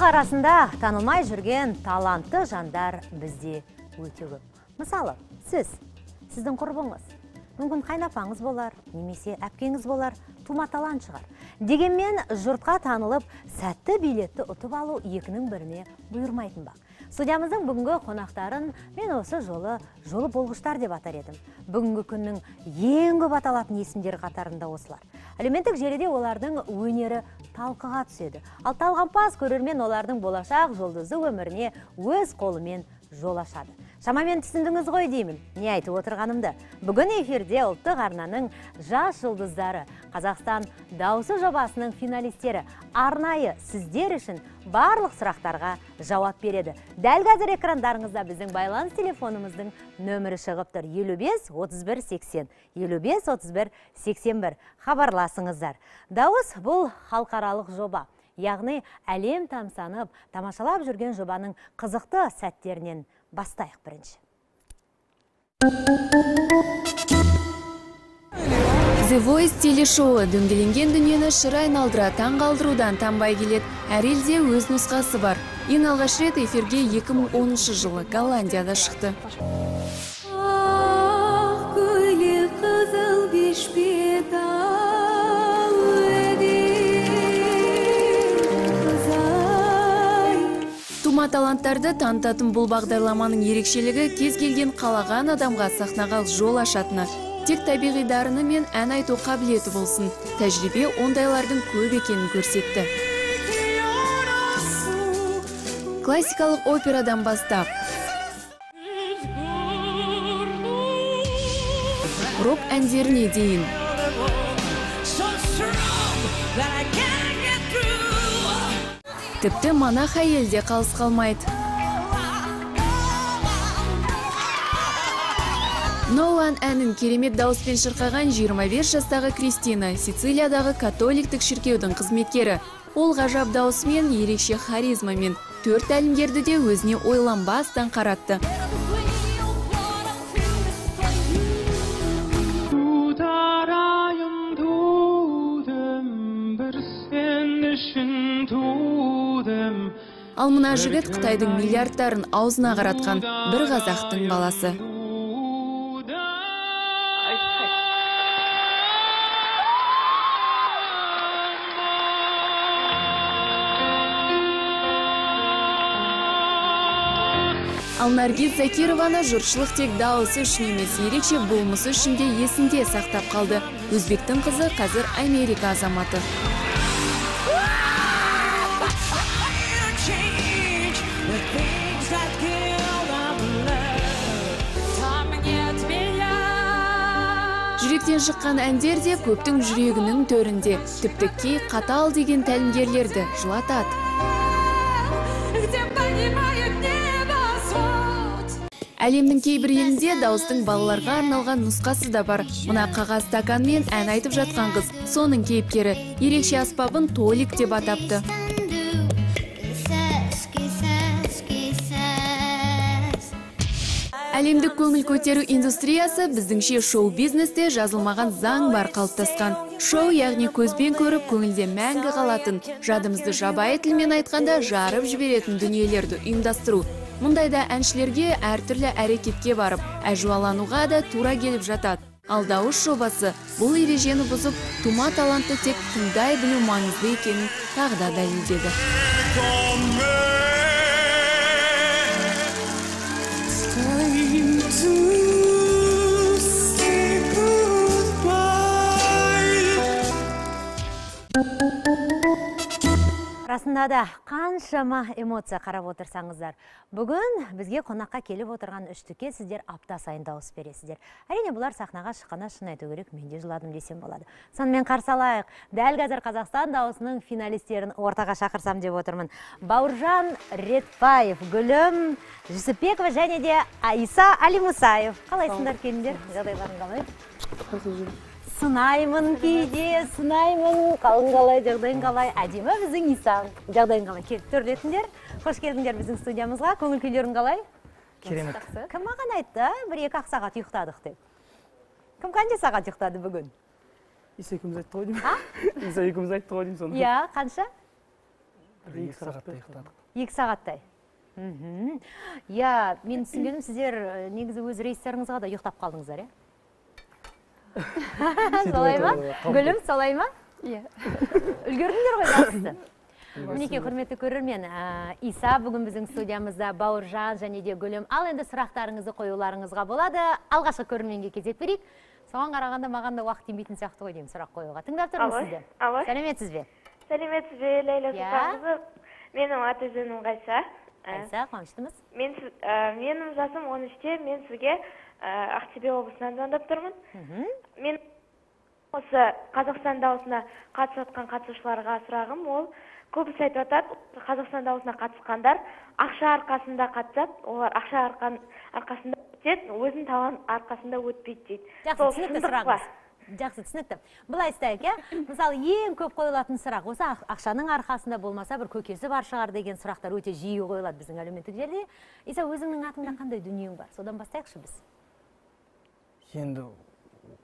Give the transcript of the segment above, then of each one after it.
Халық арасында танылмай жүрген талантты жандар бізде өте көп. Мысалы, сіз, сіздің құрбыңыз, мүмкін қайнапаңыз болар, немесе әпкеңіз болар, тума талант шығар. Дегенмен жұртқа танылып, сәтті билетті ұтып алу екінің біріне бұйырмайтын бақ. Студиямыздың бүгінгі қонақтарын мен осы жолы жолы болғыштар деп атар едім. Бүгінгі күннің ең көп аталатын есімдері қатарында осылар. Әлеуметтік желіде олардың өнері талқыға түседі. Ал талғампаз көрермен олардың болашақ жұлдызды өміріне өз қолымен жол ашады. Шамамен түсіндіңіз ғой деймін, не айтып отырғанымды. Бүгін эфирде ұлттық арнаның жас жұлдыздары, Қазақстан дауысы жобасының финалистері арнайы сіздер үшін барлық сұрақтарға жауап береді. Дәл қазір экрандарыңызда біздің байланыс телефонымыздың нөмірі шығып тұр. 55 31 80, 55 31 81. Хабарласыңыздар. Дауыс бұл халықаралық жоба. Яғни әлем тамсанып, тамашалап жүрген жобаның қызықты сәттерінен бастайық бірінші. The Voice телешоуы дөңгеленген дүниені шыр айналдыра таңғалдырудан танбай келеді. Әр елде өз нұсқасы бар. Ең алғаш рет эфирге 2010 жылы Голландияда шықты. Ақ көйлек қызыл бешпет Тума таланттарды танытатын бұл бағдарламаның ерекшелігі кез келген қалаған адамға сахнаға жол ашатыны. Тек табиғи дарыны мен ән айту қабілеті болсын. Тәжірибе ондайлардың көп екенін көрсетті. Классикалық операдан бастап рок әндеріне дейін. Тіпті монах әйел де қалыс қалмайды. Ноуан әнін керемет дауыспен шырқаған 25 жастағы Кристина, Сицилиядағы католиктік шіркеудің қызметкері. Ол ғажап дауысымен, ерекше харизмамен төрт тәлімгерді де өзіне ойланбастан қаратты. Ал мына жігіт Қытайдың миллиардтарын аузына қаратқан бір қазақтың баласы. Ал Наргиз Закированы жұртшылық тек дауысы үшін емес, ерекше болмысы үшін де есінде сақтап қалды. Өзбектің қызы қазір Америка азаматы. Жүректен шыққан әндер де көптің жүрегінің төрінде. Тіпті кей қатал деген тәлімгерлерді жылатады. Әлемнің кейбір елінде дауыстың балаларға арналған нұсқасы да бар. Мына қағаз стаканмен ән айтып жатқан қыз, соның кейіпкері. Ерекше аспабын толик деп атапты. Әлемдік көңіл көтеру индустриясы біздіңше шоу-бизнесте жазылмаған заң бар қалыптасқан. Шоу, яғни көзбен көріп, көңілде мәңгі қалатын, жадымызды жабайы тілмен айтқанда жарып жіберетін дүниелерді ұйымдастыру. Мұндайда әншілерге әртүрлі әрекетке барып, әжуалануға да тура келіп жатады. Ал дауыс жобасы бұл ережені бұзып, тума талантты тек тыңдай білу маңызды екенін тағы да дәлелдеді. Расында да қаншама эмоция қарап отырсаңыздар. Бүгін бізге қонаққа келіп отырған үштікке сіздер апта сайын дауыс бересіздер. Әрине, бұлар сахнаға шыққанда шын айту керек, мен де жыладым десем болады. Сонымен қарсы алайық. Дәл қазір Қазақстан дауысының финалистерін ортаға шақырсам деп отырмын. Бауыржан Ретбаев, Гүлім Жүсіпбекова және де Иса Алимусаев. Қалайсыңдар, келіндер? Жағдайларың қалай? Сынаймын кейде, сынаймын. Қалың қалай, жағдайың қалай? Әдемі біздің Иса. Жағдайың қалай? Келіп төрлетіңдер. Қош келдіңдер біздің студиямызға. Көңіл күйлерің қалай? Керемет. Кім маған айтты, бір-екі сағат ұйықтадық деп? Кім қанша сағат ұйықтады бүгін? Иса екеуміз айтты ғой деймін. Иса екеуміз айтты ғой деймін соны. Иә, қанша? 2 сағаттай ұйықтадық. 2 сағаттай. Иә, мен түсінгенім, сіздер негізі өз рейстеріңізға да ұйықтап қалдыңыздар, иә? Солай ма? Гүлім, солай ма? Иә. Үлгердіңдер ғой бастысы. Мінекей, құрметті көрермен, Иса бүгін біздің студиямызда, Бауыржан және де Гүлім. Ал енді сұрақтарыңызды қоюларыңызға болады. Алғашқы көрерменге кезек берейік. Соған қарағанда маған да уақыт тимейтін сияқты ғой деймін сұрақ қоюға. Тыңдап тұрмыз сізді. Алло. Сәлеметсіз бе? Сәлеметсіз бе, Ләйлә Сұлтанқызы. Менің аты жөнім Ғайса. Ғайса, қуаныштымыз. Менің жасым 13-те, мен сізге Ақтөбе облысынан звондап тұрмын. Мен осы Қазақстан дауысына қатысып қатысушыларға сұрағым ол, көбісі айтып жатады, Қазақстан дауысына қатысқандар ақша арқасында қатысады, олар ақша арқасында өтеді, өзінің талант арқасында өтпейді дейді. Жақсы, түсінікті сұрағыңыз. Жақсы, түсінікті. Былай істейік, иә? Мысалы, ең көп қойылатын сұрақ, осы ақшаның арқасында болмаса бір көкесі бар шығар деген сұрақтар өте жиі қойылады біздің әлеуметтік желіде. Иса, өзіңнің атыңда қандай дүниең бар? Содан бастайықшы біз. Енді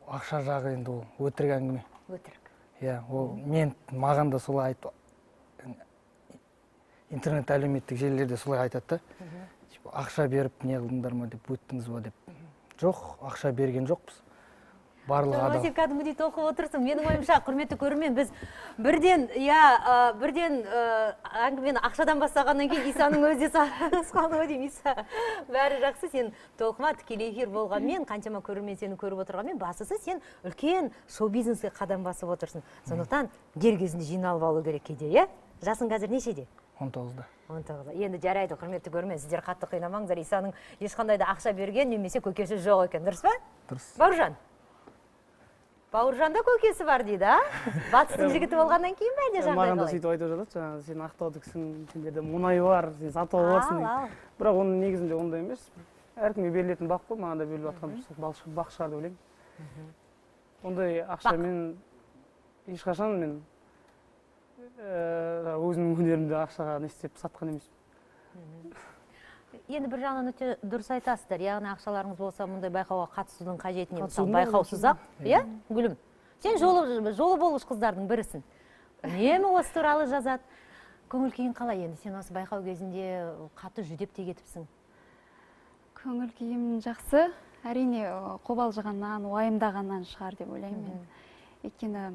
ақша жағы енді ол өтірік әңгіме. Өтірік. Иә, ол мен маған да солай айтты. Интернет әлеуметтік желілерде солай айтады да. Ақша беріп не қылдыңдар ма деп, өттіңіз ба деп. Жоқ, ақша берген жоқпыз. Барлығы адам. Сен кәдімгідей толқып отырсың. Менің ойымша, құрметті көрермен, біз бірден, иә, бірден әңгімені ақшадан бастағаннан кейін Исаның өзі де сасқаны ғой деймін. Иса, бәрі жақсы, сен толқыма, тікелей эфир болғанмен, қаншама көрермен сені көріп отырғанмен, бастысы сен үлкен шоу-бизнеске қадам басып отырсың. Сондықтан дер кезінде жиналып алу керек кейде, иә? Жасың қазір нешеде? 19-да. 19-да. Енді жарайды, құрметті көрермен, сіздер қатты қинамаңыздар. Исаның ешқандай да ақша берген немесе көкесі жоқ екен, дұрыс па? Дұрыс. Бауыржан. Бауыржанда көкесі бар дейді, а? Батыстың жігіті болғаннан кейін бе әлде жағдай қалай? Маған да сөйтіп айтып жатады, жаңағы сен ақтаудіксің, сендерде мұнай бар, сен сатып аласың дейді. Бірақ оның негізінде ондай емес. Әркімге берілетін бақ қой, маған да беріліп жатқан бақ шығар деп ойлаймын. Ондай ақшамен ешқашан мен өзімнің өнерімді ақшаға не істеп сатқан емеспін. Енді бір жағынан өте дұрыс айтасыздар, яғни ақшаларыңыз болса мұндай байқауға қатысудың қажеті не? Мысалы, байқаусыз-ақ, иә, Гүлім? Сен жолы болғыш қыздардың бірісің. Үнемі осы туралы жазады. Көңіл күйің қалай енді? Сен осы байқау кезінде қатты жүдеп те кетіпсің. Көңіл күйім жақсы. Әрине, қобалжығаннан, уайымдағаннан шығар деп ойлаймын мен. Өйткені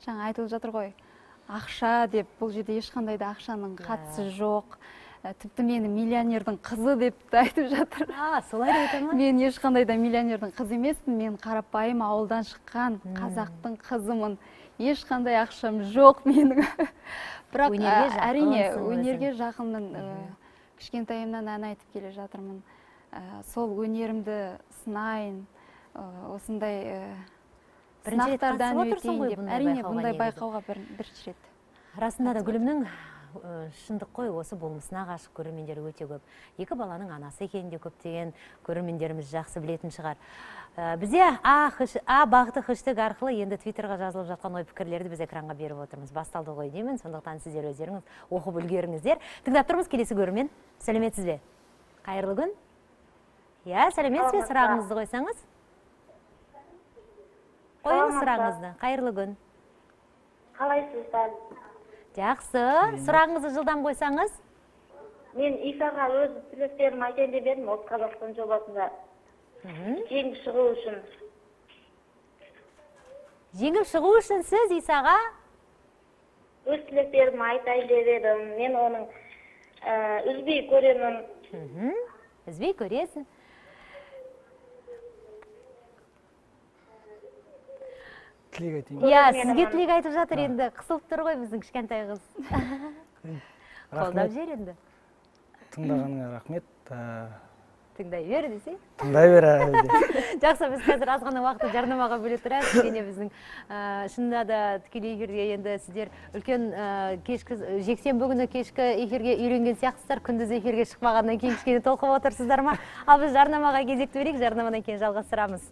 жаңа айтылып жатыр ғой, ақша деп, бұл жерде ешқандай да ақшаның қатысы жоқ. Тіпті мені миллионердің қызы деп те айтып жатыр. Солай да айта ма? Мен ешқандай да миллионердің қызы емеспін. Мен қарапайым ауылдан шыққан қазақтың қызымын. Ешқандай ақшам жоқ менің. Бірақ әрине өнерге жақынмын. Кішкентайымнан ән айтып келе жатырмын. Сол өнерімді сынайын, осындай сынақтардан өтейін деп. Әрине, бұндай байқауға бірінші рет. Расында да Гүлімнің шындық қой, осы болмысына ғашық көрермендері өте көп. Екі баланың анасы екенін де көптеген көрермендеріміз жақсы білетін шығар. Бізде А бағыты хэштег арқылы енді Твиттерға жазылып жатқан ой пікірлерді біз экранға беріп отырмыз. Басталды ғой деймін, сондықтан сіздер өздеріңіз оқып үлгеріңіздер. Тыңдап тұрмыз келесі көрермен. Сәлеметсіз бе? Қайырлы күн. Иә, сәлеметсіз бе? Сұрағыңызды қойсаңыз. Қойыңыз сұрағыңызды. Қайырлы күн. Қалайсыздар? Жақсы. Сұрағыңызды жылдам қойсаңыз. Мен Исаға өз тілектерімді айтайын деп едім, осы Қазақстан жобасында. Жеңіп шығу үшін. Жеңіп шығу үшін сіз Исаға өз тілектерімді айтайын деп едім. Мен оның үзбей көремін. Үзбей көресің. Тілек айтайын. Иә, сізге тілек айтып жатыр енді. Қысылып тұр ғой біздің кішкентай қыз. Қолдап жер енді. Тыңдағаныңа рахмет. Тыңдай бер десе? Тыңдай бер әлі де. Жақсы, біз қазір аз ғана уақытты жарнамаға бөле тұрайық. Кішкене біздің шынында да тікелей эфирге енді сіздер үлкен кешкі жексенбі күні кешкі эфирге үйренген сияқтысыздар. Күндіз эфирге шықпағаннан кейін кішкене толқып отырсыздар ма? Ал біз жарнамаға кезекті берейік, жарнамадан кейін жалғастырамыз.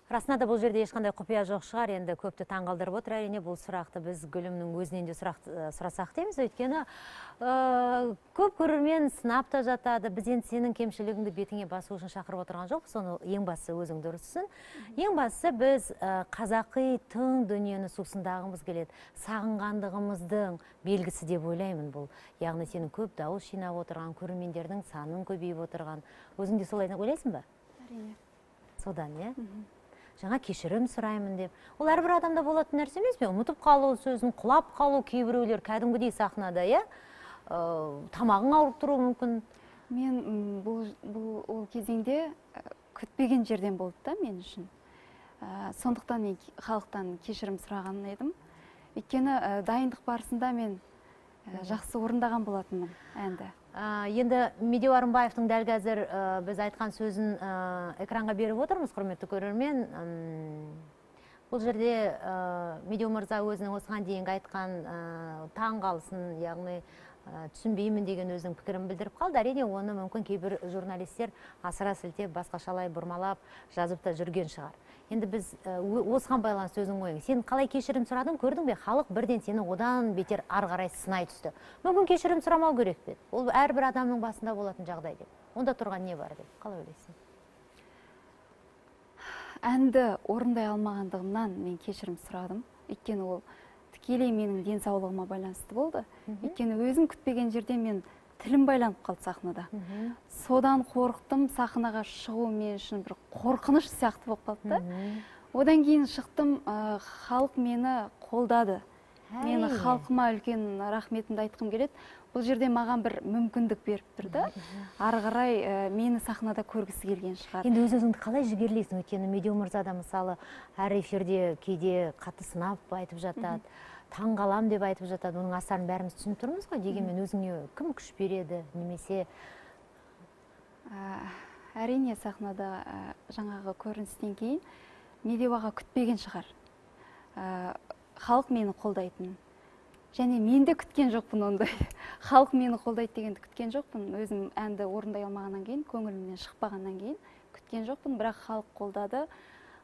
Расында да бұл жерде ешқандай құпия жоқ шығар, енді көпті таңғалдырып отыр. Әрине, бұл сұрақты біз Гүлімнің өзінен де сұрасақ дейміз, өйткені көп көрермен сынап та жатады. Біз енді сенің кемшілігіңді бетіңе басу үшін шақырып отырған жоқпыз, соны ең бастысы өзің дұрыс түсін. Ең бастысы біз қазақи тың дүниені сусындағымыз келеді, сағынғандығымыздың белгісі деп ойлаймын бұл. Яғни сенің көп дауыс жинап отырған, көрермендердің санын көбейіп отырған. Өзің де солай ойлайсың ба? Әрине. Содан, иә? Жаңа кешірім сұраймын деп. Ол әрбір адамда болатын нәрсе емес пе? Ұмытып қалу сөзін, құлап қалу, кейбіреулер кәдімгідей сахнада, иә? Тамағың ауырып тұруы мүмкін. Мен бұл ол кезеңде күтпеген жерден болды да мен үшін. Сондықтан мен халықтан кешірім сұраған едім. Өйткені дайындық барысында мен жақсы орындаған болатынмын әнді. Енді Медеу Арынбаевтың дәл қазір біз айтқан сөзін экранға беріп отырмыз, құрметті көрермен. Бұл жерде Медеу мырза өзінің осыған дейінгі айтқан таңғалысын, яғни түсінбеймін деген өзінің пікірін білдіріп қалды. Әрине, оны мүмкін кейбір журналистер асыра сілтеп, басқашалай бұрмалап жазып та жүрген шығар. Енді біз осыған байланысты өзің ойың. Сен қалай кешірім сұрадың, көрдің бе? Халық бірден сені одан бетер ары қарай сынай түсті. Мүмкін кешірім сұрамау керек пе? Ол әрбір адамның басында болатын жағдай деп. Онда тұрған не бар деп? Қалай ойлайсың? Әнді орындай алмағандығымнан мен кешірім сұрадым. Өйткені ол тікелей менің денсаулығыма байланысты болды. Өйткені өзім күтпеген жерден мен тілім байланып қалды сахнада. Содан қорықтым, сахнаға шығу мен үшін бір қорқыныш сияқты болып қалды да. Одан кейін шықтым, халық мені қолдады. Мені халқыма үлкен рахметімді айтқым келеді. Бұл жерде маған бір мүмкіндік беріп тұр да. Ары қарай мені сахнада көргісі келген шығар. Енді өз өзіңді қалай жігерлейсің? Өйткені Медеу мырза да мысалы әр эфирде кейде қатты сынап айтып жатады, таңғалам деп айтып жатады. Оның астарын бәріміз түсініп тұрмыз ғой. Дегенмен өзіңе кім күш береді немесе? Әрине, сахнада жаңағы көріністен кейін Медеу аға күтпеген шығар. Халық мені қолдайтын. Және мен де күткен жоқпын ондай. Халық мені қолдайды дегенді күткен жоқпын. Өзім әнді орындай алмағаннан кейін, көңілімнен шықпағаннан кейін күткен жоқпын. Бірақ халық қолдады.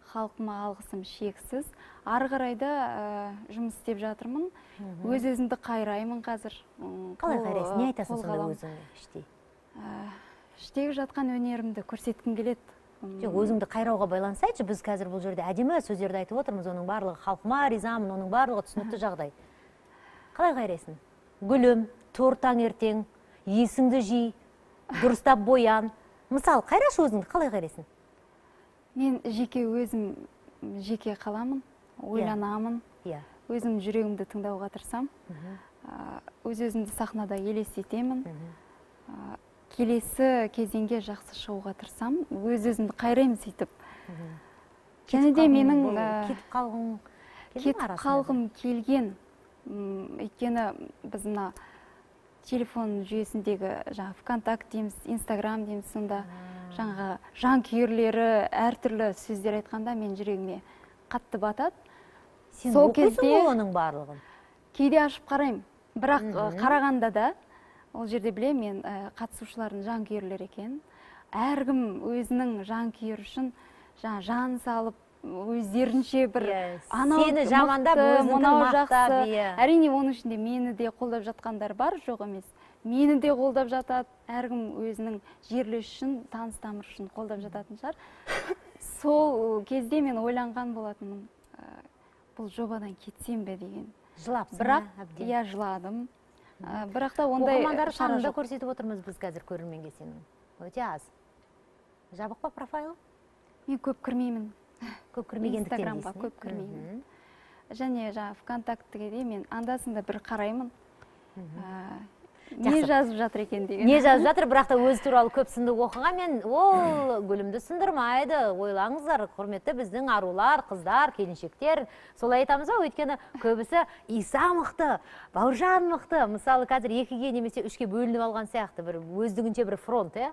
Халқыма алғысым шексіз. Ары қарай да жұмыс істеп жатырмын. Өз өзімді қайраймын қазір. Қалай қайрайсың? Не айтасың сонда өзіңе іштей? Іштегі жатқан өнерімді көрсеткім келеді. Жоқ, өзіңді қайрауға байланысты айтшы. Біз қазір бұл жерде әдемі сөздерді айтып отырмыз. Оның барлығы халқыма ризамын, оның барлығы түсінікті жағдай. Қалай қайрайсың? Гүлім, тұр таңертең, есіңді жи, дұрыстап боян. Мысалы, қайрашы өзіңді, қалай қайрайсың? Мен жеке өзім жеке қаламын, ойланамын. Өзім жүрегімді тыңдауға тырысам. Өз өзімді сахнада елестетемін. Келесі кезеңге жақсы шығуға тырысам. Өз өзімді қайраймын сөйтіп. Және де менің кетіп қалғым келген. Өйткені біз мына телефон жүйесіндегі жаңа ВКонтакте дейміз, Инстаграм дейміз, сонда жаңағы жанкүйерлері әртүрлі сөздер айтқанда мен жүрегіме қатты батады. Сен оқисың ғой оның барлығын? Кейде ашып қараймын. Бірақ қарағанда да ол жерде білемін мен қатысушылардың жанкүйерлері екен. Әркім өзінің жанкүйері үшін жаңа жан салып, өздерінше бір анау сені жамандап, өзіңді мақтап. Әрине, оның ішінде мені де қолдап жатқандар бар, жоқ емес. Мені де қолдап жатады. Әркім өзінің жерлесі үшін, таныс тамыр үшін қолдап жататын шығар. Сол кезде мен ойланған болатынмын, бұл жобадан кетсем бе деген. Жылапсың, бірақ иә, жыладым. Бірақ та ондай оқырмандар санын да көрсетіп отырмыз біз қазір көрерменге сенің. Өте аз. Жабық па профайл? Мен көп кірмеймін. Көп кірмегендіктен Инстаграмға көп кірмеймін. Және жаңа ВКонтактіге де мен анда-санда бір қараймын. Не жазып жатыр екен деген. Не жазып жатыр, бірақ та өзі туралы көп сынды оқығанмен ол Гүлімді сындырмайды. Ойлаңыздар, құрметті біздің арулар, қыздар, келіншектер, солай айтамыз ба? Өйткені көбісі Иса мықты, Бауыржан мықты. Мысалы, қазір 2-ге немесе 3-ке бөлініп алған сияқты, бір өздігінше бір фронт, иә?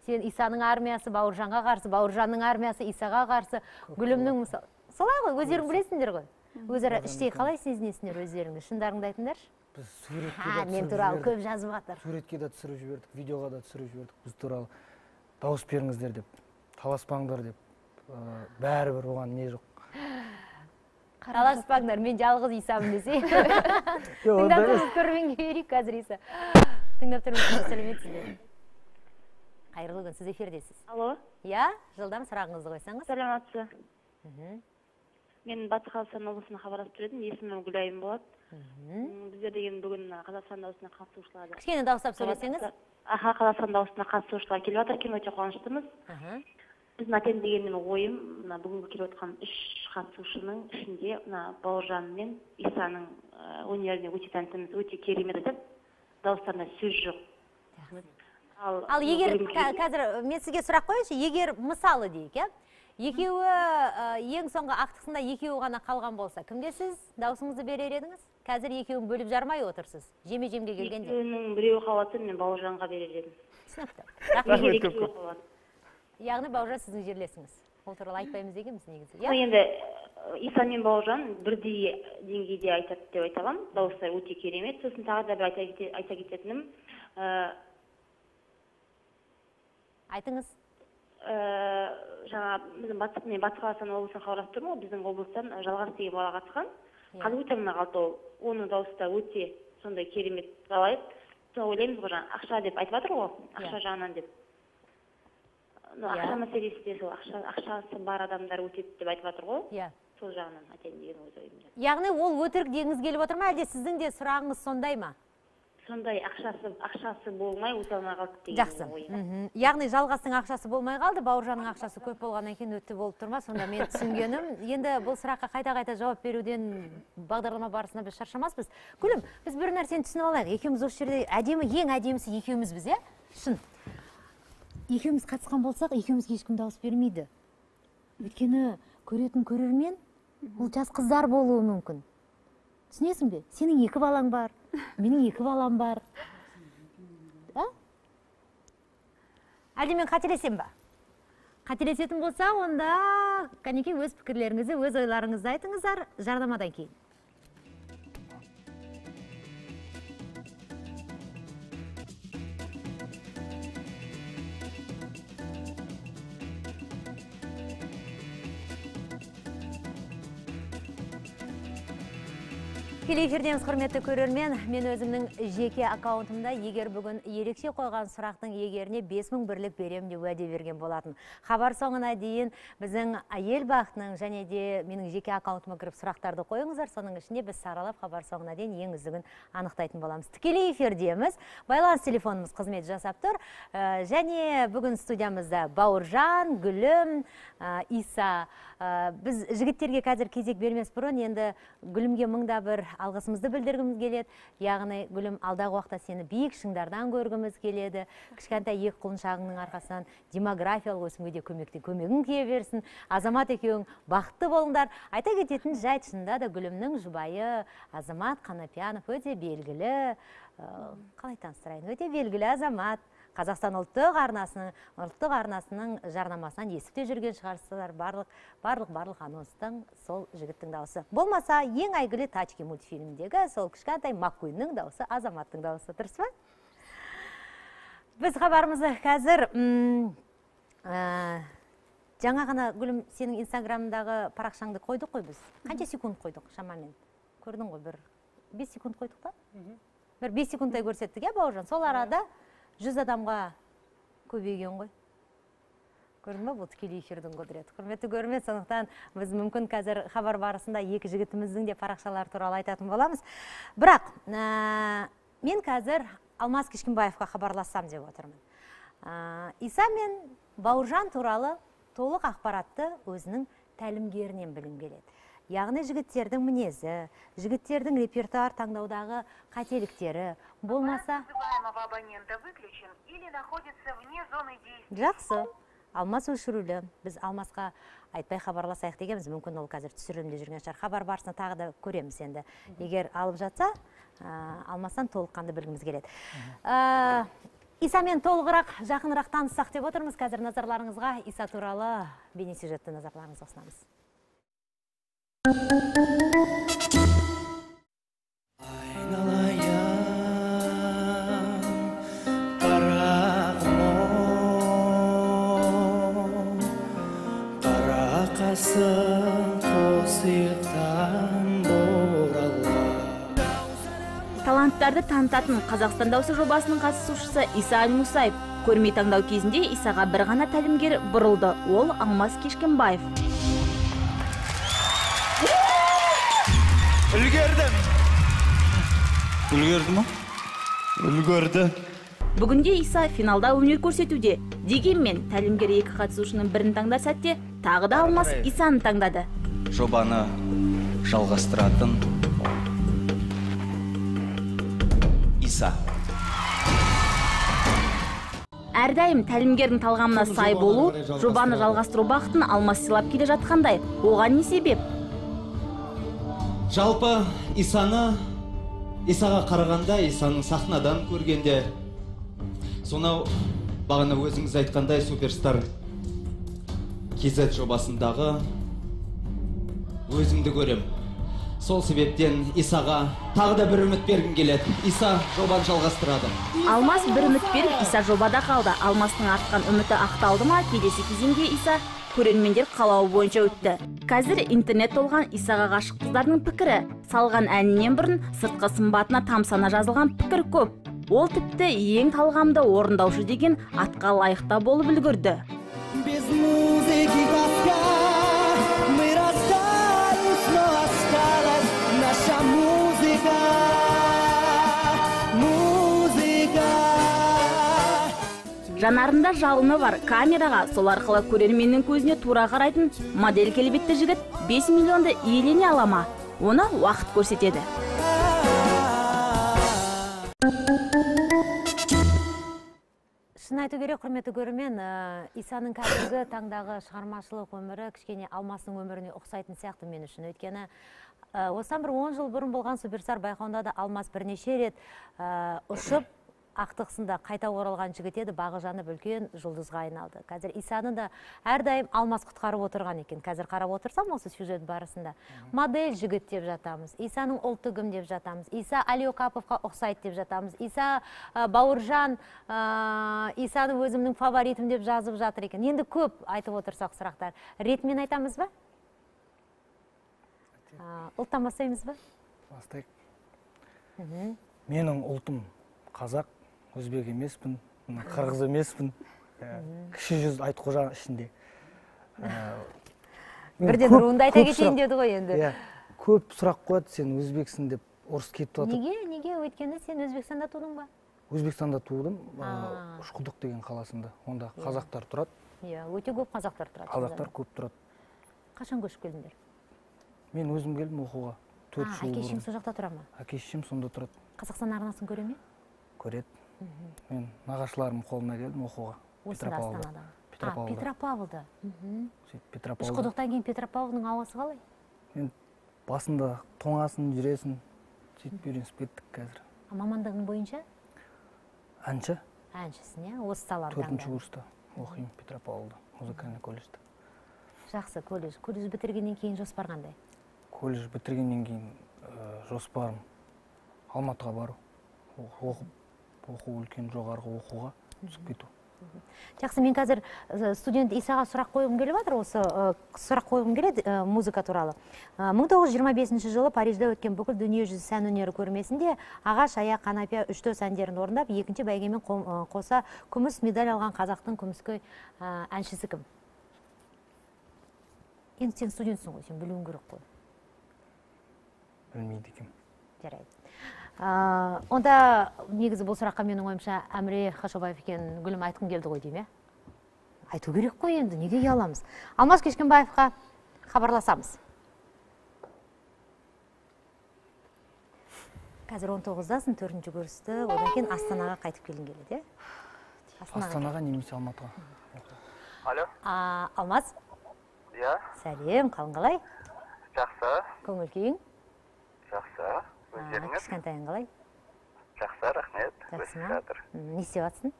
Сен Исаның армиясы Бауыржанға қарсы, Бауыржанның армиясы Исаға қарсы, Гүлімнің мысалы. Солай ғой, өздерің білесіңдер ғой. Өзара іштей қалай сезінесіңдер өздеріңді? Шындарыңды айтыңдаршы. Біз суретке де мен туралы көп жазып жатыр. Суретке де түсіріп жібердік, видеоға да түсіріп жібердік. Біз туралы дауыс беріңіздер деп, таласпаңдар деп. Бәрібір оған не жоқ. Таласпаңдар, мен жалғыз Исамын десе. Тыңдап тұрмыз, көрерменге берейік қазір Иса. Тыңдап тұрмыз, сәлеметсіз бе? Қайырлы күн, сіз эфирдесіз. Алло. Иә, жылдам сұрағыңызды қойсаңыз. Сәлеметсіз. Мен Батыс Қазақстан облысынан хабарласып тұр едім. Есімім Гүлайым болады. Біздер деген бүгін Қазақстан дауысына қатысушылар. Кішкене дауыстап сөйлесеңіз. Аха, Қазақстан дауысына қатысушылар келіп жатыр екен, өте қуаныштымыз. Біздің айтайын дегенім ойым, мына бүгінгі келіп жатқан 3 қатысушының ішінде мына Бауыржан мен Исаның өнеріне өте тәнтіміз, өте керемет айтады. Дауыстарына сөз жоқ. Ал егер қазір мен сізге сұрақ қояйыншы, егер мысалы дейік, иә? Екеуі ең соңғы ақтықсында екеуі ғана қалған болса, кімге сіз дауысыңызды берер едіңіз? Қазір екеуін бөліп жармай отырсыз, жеме-жемге келгенде. Екеуінің біреуі қалатын, мен Бауыржанға берер едім. Түсінікті. Рахмет көп. Яғни Бауыржан сіздің жерлесіңіз. Ол туралы айтпаймыз дегенбіз негізі. Енді Иса мен Бауыржан бірдей деңгейде айтады деп айта аламын. Дауыстары өте керемет. Сосын тағы да бір айта кететінім. Айтыңыз. Жаңа біздің Батыс Қазақстан облысынан хабарласып тұрмын ғой, біздің облыстан Жалғас деген бала қатысқан. Қазір өте алмай қалды ол. Оның дауысы да өте сондай керемет қалайды. Сол ойлаймыз ғой, жаңа ақша деп айтып жатыр ғой, ақша жағынан деп. Ақша мәселесі де сол, ақшасы бар адамдар өтеді деп айтып жатыр ғой. Иә. Сол жағынан айтайын деген өз ойымда. Яғни ол өтірік дегіңіз келіп отыр ма, әлде сіздің де сұрағыңыз сондай ма? Сондай, ақшасы болмай өте алмай қалды деген. Жақсы. Яғни Жалғастың ақшасы болмай қалды, Бауыржанның ақшасы көп болғаннан кейін өтті болып тұр ма? Сонда мен түсінгенім, енді бұл сұраққа қайта-қайта жауап беруден бағдарлама барысында біз шаршамаспыз. Гүлім, біз бір нәрсені түсініп алайық. Екеуміз осы жерде әдемі, ең әдемісі екеумізбіз, иә? Шын. Екеуміз қатысқан болсақ, екеумізге ешкім дауыс бермейді. Өйткені көретін көрермен ол жас қыздар болуы мүмкін. Түсінесің бе? Сенің 2 балаң бар, менің 2 балам бар. Әлде мен қателесем ба? Қателесетін болса, онда кәнекей өз пікірлеріңізді, өз ойларыңызды айтыңыздар жарнамадан кейін. Тікелей эфирдеміз, құрметті көрермен. Мен өзімнің жеке аккаунтымда егер бүгін ерекше қойған сұрақтың егеріне 5000 бірлік берем деп уәде берген болатын. Хабар соңына дейін біздің әйел бақытының және де менің жеке аккаунтыма кіріп сұрақтарды қойыңыздар. Соның ішінде біз саралап хабар соңына дейін ең үздігін анықтайтын боламыз. Тікелей эфирдеміз. Байланыс телефонымыз қызмет жасап тұр. Және бүгін студиямызда Бауыржан, Гүлім, Иса. Біз жігіттерге қазір кезек бермес бұрын енді Гүлімге мыңда бір алғысымызды білдіргіміз келеді. Яғни Гүлім, алдағы уақытта сені биік шыңдардан көргіміз келеді. Кішкентай екі құлыншағыңның арқасынан демографиялық өсімге де көмегің тие берсін. Азамат екеуің бақытты болыңдар. Айта кететін жайт, шынында да Гүлімнің жұбайы Азамат Қанапиянов өте белгілі, қалай таныстырайын, өте белгілі азамат. Қазақстан ұлттық арнасының жарнамасынан естіп те жүрген шығарсыздар. Барлық анонстың сол жігіттің дауысы. Болмаса, ең әйгілі Тачки мультфильмдегі сол кішкентай Маккуиннің дауысы, Азаматтың дауысы. Дұрыс па? Біз хабарымызды қазір жаңа ғана, Гүлім, сенің Инстаграмдағы парақшаңды қойдық қой біз. Қанша секунд қойдық шамамен? Көрдің ғой, бір 5 секунд қойдық па? Бір 5 секундтай көрсеттік, иә, Бауыржан? Сол арада 100 адамға көбейген ғой. Көрдің бе, бұл тікелей эфирдің құдіреті. Құрметті көрермен, сондықтан біз мүмкін қазір хабар барысында екі жігітіміздің де парақшалары туралы айтатын боламыз. Бірақ мен қазір Алмас Кішкенбаевқа хабарлассам деп отырмын. Иса мен Бауыржан туралы толық ақпаратты өзінің тәлімгерінен білгім келеді. Яғни жігіттердің мінезі, жігіттердің репертуар таңдаудағы қателіктері, болмаса... Жақсы, Алмас өшірулі. Біз Алмасқа айтпай хабарласайық дегенбіз, мүмкін ол қазір түсірілімде жүрген шығар. Хабар барысында тағы да көреміз енді. Егер алып жатса, Алмастан толыққанды білгіміз келеді. Исамен толығырақ, жақынырақ таныссақ деп отырмыз. Қазір назарларыңызға Иса туралы бейнесюжетті назарларыңызға ұсынамыз. Айналайын қарағым, қарағым. жандарды танытатын Қазақстан дауысы жобасының қатысушысы Иса Әлмұсаев. Көрме таңдау кезінде Исаға бір ғана тәлімгер бұрылды. Ол Алмас Кешкенбаев. Үлгердім. Үлгерді ма? Үлгерді. Бүгінде Иса финалда өнер көрсетуде. Дегенмен тәлімгер екі қатысушының бірін таңдар сәтте тағы да Алмас Исаны таңдады. Жобаны жалғастыратын Иса. Әрдайым тәлімгердің талғамына сай болу, жобаны жалғастыру бақытын Алмас сыйлап келе жатқандай. Оған не себеп? Жалпы Исаны, Исаға қарағанда, Исаның сахнадан көргенде, сонау бағана өзіңіз айтқандай Суперстар KZ жобасындағы өзімді көрем. Сол себептен Исаға тағы да бір үміт бергім келеді. Иса жобаны жалғастырады. Алмас бір үміт беріп, Иса жобада қалды. Алмастың артқан үміті ақталды ма? Келесі кезеңге Иса көрермендер қалауы бойынша өтті. Қазір интернет толған Исаға ғашық қыздардың пікірі. Салған әнінен бұрын сыртқы сымбатына тамсана жазылған пікір көп. Ол тіпті ең талғамды орындаушы деген атқа лайықта болып үлгерді. Без музыки тоска, мы расстались, но осталась наша музыка, музыка. Жанарында жалыны бар, камераға сол арқылы көрерменнің көзіне тура қарайтын модель келбетті жігіт 5 миллионды иелене ала ма? Оны уақыт көрсетеді. Шын айту керек, құрметті көрермен, Исаның қазіргі таңдағы шығармашылық өмірі кішкене Алмастың өміріне ұқсайтын сияқты мен үшін. Өйткені осыдан бір 10 жыл бұрын болған Суперстар байқауында да Алмас бірнеше рет ұшып, ақтықсында қайта оралған жігіт еді, бағы жанып үлкен жұлдызға айналды. Қазір Исаны да әрдайым Алмас құтқарып отырған екен. Қазір қарап отырсам осы сюжет барысында модель жігіт деп жатамыз, Исаның ұлты кім деп жатамыз, Иса Алиокаповқа ұқсайды деп жатамыз, Иса Бауыржан Исаны өзімнің фаворитім деп жазып жатыр екен. Енді көп айтып отырсақ сұрақтар. Ретімен айтамыз ба? Ұлттан бастаймыз ба? Бастайық. Менің ұлтым қазақ. Өзбек емеспін, қырғыз емеспін, кіші жүз Айтқожа ішінде. Бірден руыңды айта кетейін деді ғой енді. Көп сұрақ қояды, сен өзбексің деп ұрыс кетіп жатыр. Неге? Неге? Өйткені сен Өзбекстанда тудың ба? Өзбекстанда тудым, Үшқұдық деген қаласында. Онда қазақтар тұрады. Иә, өте көп қазақтар тұрады. Қазақтар көп тұрады. Қашан көшіп келдіңдер? Мен өзім келдім оқуға. 4 жыл бұрын. Әке-шешең сол жақта тұра ма? Әке-шешем сонда тұрады. Қазақстан арнасын көре ме? Көреді. Мен нағашыларым қолына келдім оқуға. Осында Астанада. Петропавлда. Петропавлда. Сөйтіп Петропавлда. Үшқұдықтан кейін Петропавлдың ауасы қалай? Енді басында тоңасың, жүресің, сөйтіп үйренісіп кеттік қазір. Мамандығың бойынша? Әнші. Әншісің, иә? Осы саланы таңдадың. 4-ші курста оқимын Петропавлда, музыкальный колледжде. Жақсы, колледж. Колледж бітіргеннен кейін жоспар қандай? Колледж бітіргеннен кейін жоспарым Алматыға бару, оқып оқу үлкен жоғарғы оқуға түсіп кету. Жақсы, мен қазір студент Исаға сұрақ қойғым келіп жатыр, осы сұрақ қойғым келеді музыка туралы. 1925 жылы Парижде өткен бүкіл дүниежүзі сән өнері көрмесінде ағаш аяқ қанапия үш-төрт әндерін орындап, екінші бәйгемен қоса күміс медаль алған қазақтың күміскөй әншісі кім? Енді сен студентсің ғой, сен білуің керек қой. Білмейді екенмін. Жарайды. Онда негізі бұл сұраққа менің ойымша Әміре Қашаубаев екен, Гүлім, айтқым келді ғой деймін, Айту керек қой енді, неге ұяламыз? Алмас Кешкенбаевқа хабарласамыз. Қазір 19-дасың, 4-ші курсты, одан кейін Астанаға қайтып келгің келеді, Астанаға немесе Алматыға. Алло. Алмас? Иә. Сәлем, қалың қалай? Жақсы. Көңіл күйің? Жақсы. Өздеріңіз? Кішкентайың қалай? Жақсы, рахмет. Жақсы ма? Не істеп жатсың?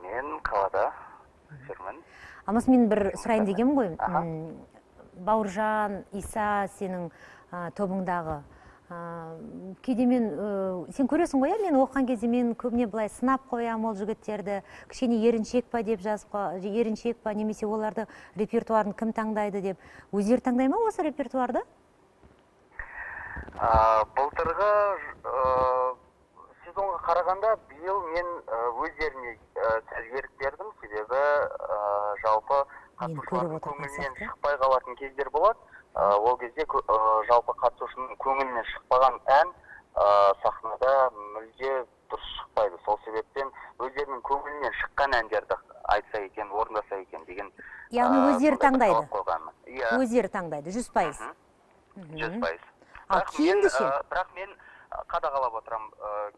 Мен қалада жүрмін. Алмас, мен бір сұрайын дегенмін ғой. Бауыржан, Иса сенің тобыңдағы. Кейде мен, сен көресің ғой, мен оқыған кезде мен көбіне былай сынап қоям ол жігіттерді, кішкене еріншек па деп жазып, еріншек па, немесе оларды репертуарын кім таңдайды деп. Өздері таңдай ма осы репертуарды? Былтырғы сезонға қарағанда биыл мен өздеріне сәл ерік бердім, себебі жалпы қатысушылардың көңілінен шықпай қалатын кездер болады. Ол кезде жалпы қатысушының көңілінен шықпаған ән сахнада мүлде дұрыс шықпайды. Сол себептен өздерінің көңілінен шыққан әндерді айтса екен, орындаса екен деген. Яғни өздері таңдайды. Өздері таңдайды, 100%. 100%. Ал киімді ше? Бірақ мен қадағалап отырам,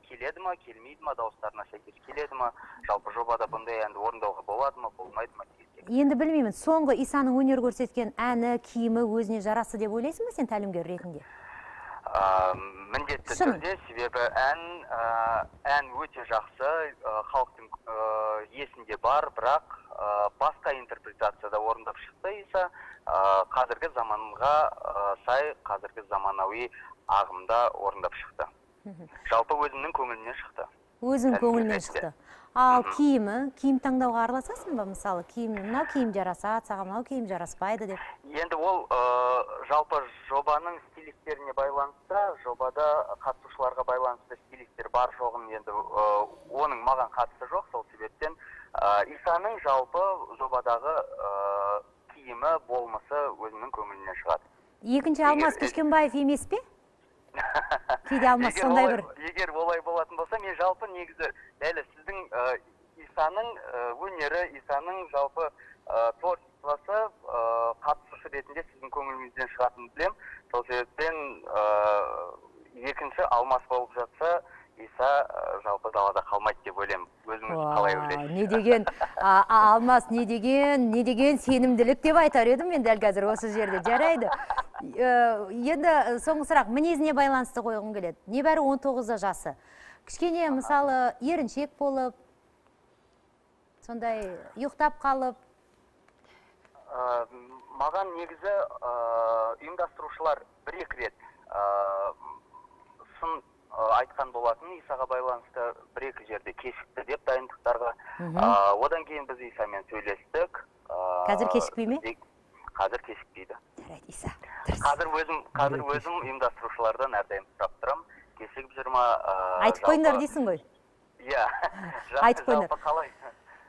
келеді ма, келмейді ма, дауыстарына сәйкес келеді ма, жалпы жобада бұндай әнді орындауға болады ма, болмайды ма деген. Енді білмеймін, соңғы Исаның өнер көрсеткен әні, киімі өзіне жарасы деп ойлайсың ба сен тәлімгер ретінде? Міндетті түрде, себебі ән өте жақсы, халықтың есінде бар, бірақ басқа интерпретацияда орындап шықты Иса, қазіргі заманға сай, қазіргі заманауи ағымда орындап шықты. Жалпы өзімнің көңілімнен шықты. Өзің көңілінен шықты. Ал киімі, киім таңдауға араласасың ба, мысалы, киім, мынау киім жарасады, саған мынау киім жараспайды деп? Енді ол жалпы жобаның стилистеріне байланысты, жобада қатысушыларға байланысты стилистер бар жоғын енді оның маған қатысы жоқ, сол себептен Исаның жалпы жобадағы киімі, болмысы өзінің көңілінен шығады. Екінші Алмас Кешкенбаев емес пе? Кейде Алмас сондай бір. Егер олай болатын болса, мен жалпы негізі дәл сіздің Исаның өнері, Исаның жалпы творчествосы қатысушы ретінде сіздің көңіліңізден шығатынын білем. Сол себептен екінші Алмас болып жатса, Иса жалпы далада қалмайды деп ойлаймын. Өзіңіз қалай ойлайсыз? Не деген Алмас, не деген сенімділік деп айтар едім мен дәл қазір осы жерде. Жарайды. Енді соңғы сұрақ, мінезіне байланысты қойғым келеді. Небәрі 19 жасы. Кішкене, мысалы, еріншек болып, сондай ұйықтап қалып. Маған негізі ұйымдастырушылар бір-екі рет сын айтқан болатын, Исаға байланысты бір-екі жерде кешікті деп дайындықтарға. Одан кейін біз Исамен сөйлестік. Қазір кешікпей ме? Қазір кешікпейді. Жарайды, Иса. Қазір өзім ұйымдастырушылардан әрдайым сұрап тұрамын. Кешігіп жүр ма? Айтып қойыңдар дейсің ғой? Иә. Айтып қойыңдар. Қалай?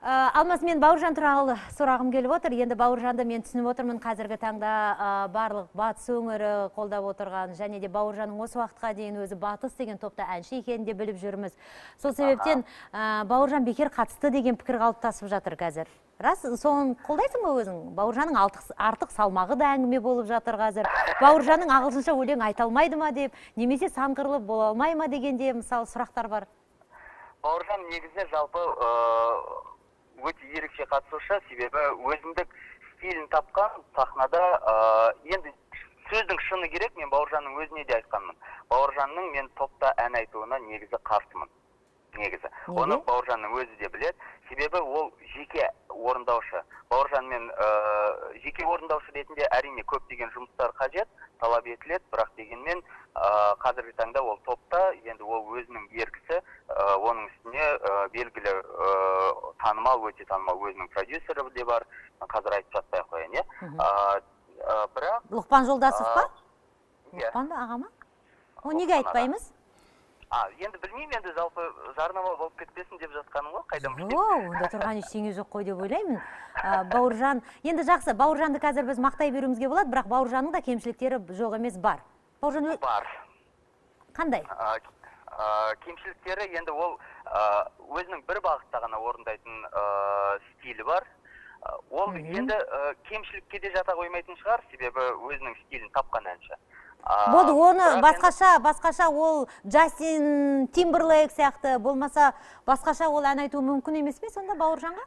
Алмас, мен Бауыржан туралы сұрағым келіп отыр. Енді Бауыржанды мен түсініп отырмын, қазіргі таңда барлық батыс өңірі қолдап отырған, және де Бауыржанның осы уақытқа дейін өзі Батыс деген топта әнші екенін де біліп жүрміз. Сол себептен Бауыржан бекер қатысты деген пікір қалыптасып жатыр қазір. Рас, соны қолдайсың ба өзің? Бауыржанның артық салмағы да әңгіме болып жатыр қазір. Бауыржанның ағылшынша өлең айта алмайды ма деп, немесе сан қырлы бола алмай ма дегенде мысалы сұрақтар бар. Бауыржан негізі жалпы өте ерекше қатысушы, себебі өзіндік стилін тапқан сахнада. Енді сөздің шыны керек, мен Бауыржанның өзіне де айтқанмын. Бауыржанның мен топта ән айтуына негізі қарсымын. Негізі. Оны Бауыржанның өзі де біледі, себебі ол жеке орындаушы. Бауыржанмен жеке орындаушы ретінде әрине көптеген жұмыстар қажет, талап етіледі, бірақ дегенмен қазіргі таңда ол топта, енді ол өзінің еркісі, оның үстіне белгілі танымал, өте танымал өзінің продюсері де бар, қазір айтып жатпай ақ қояйын, иә. Бірақ Лұқпан Жолдасов па? Лұқпан ба, аға ма? О, неге айтпаймыз? Енді білмеймін, енді жалпы жарнама болып кетпесін деп жатқаным ғой, қайдан білейін. Жоқ, онда тұрған ештеңе жоқ қой деп ойлаймын. Бауыржан, енді жақсы, Бауыржанды қазір біз мақтай беруімізге болады, бірақ Бауыржанның да кемшіліктері жоқ емес, бар. Бауыржан бар. Қандай? Кемшіліктері енді ол өзінің бір бағытта ғана орындайтын стилі бар. Ол енді кемшілікке де жата қоймайтын шығар, себебі өзінің стилін тапқан әнші. Болды, оны басқаша ол Джастин Тимберлейк сияқты болмаса, басқаша ол ән айтуы мүмкін емес пе сонда Бауыржанға?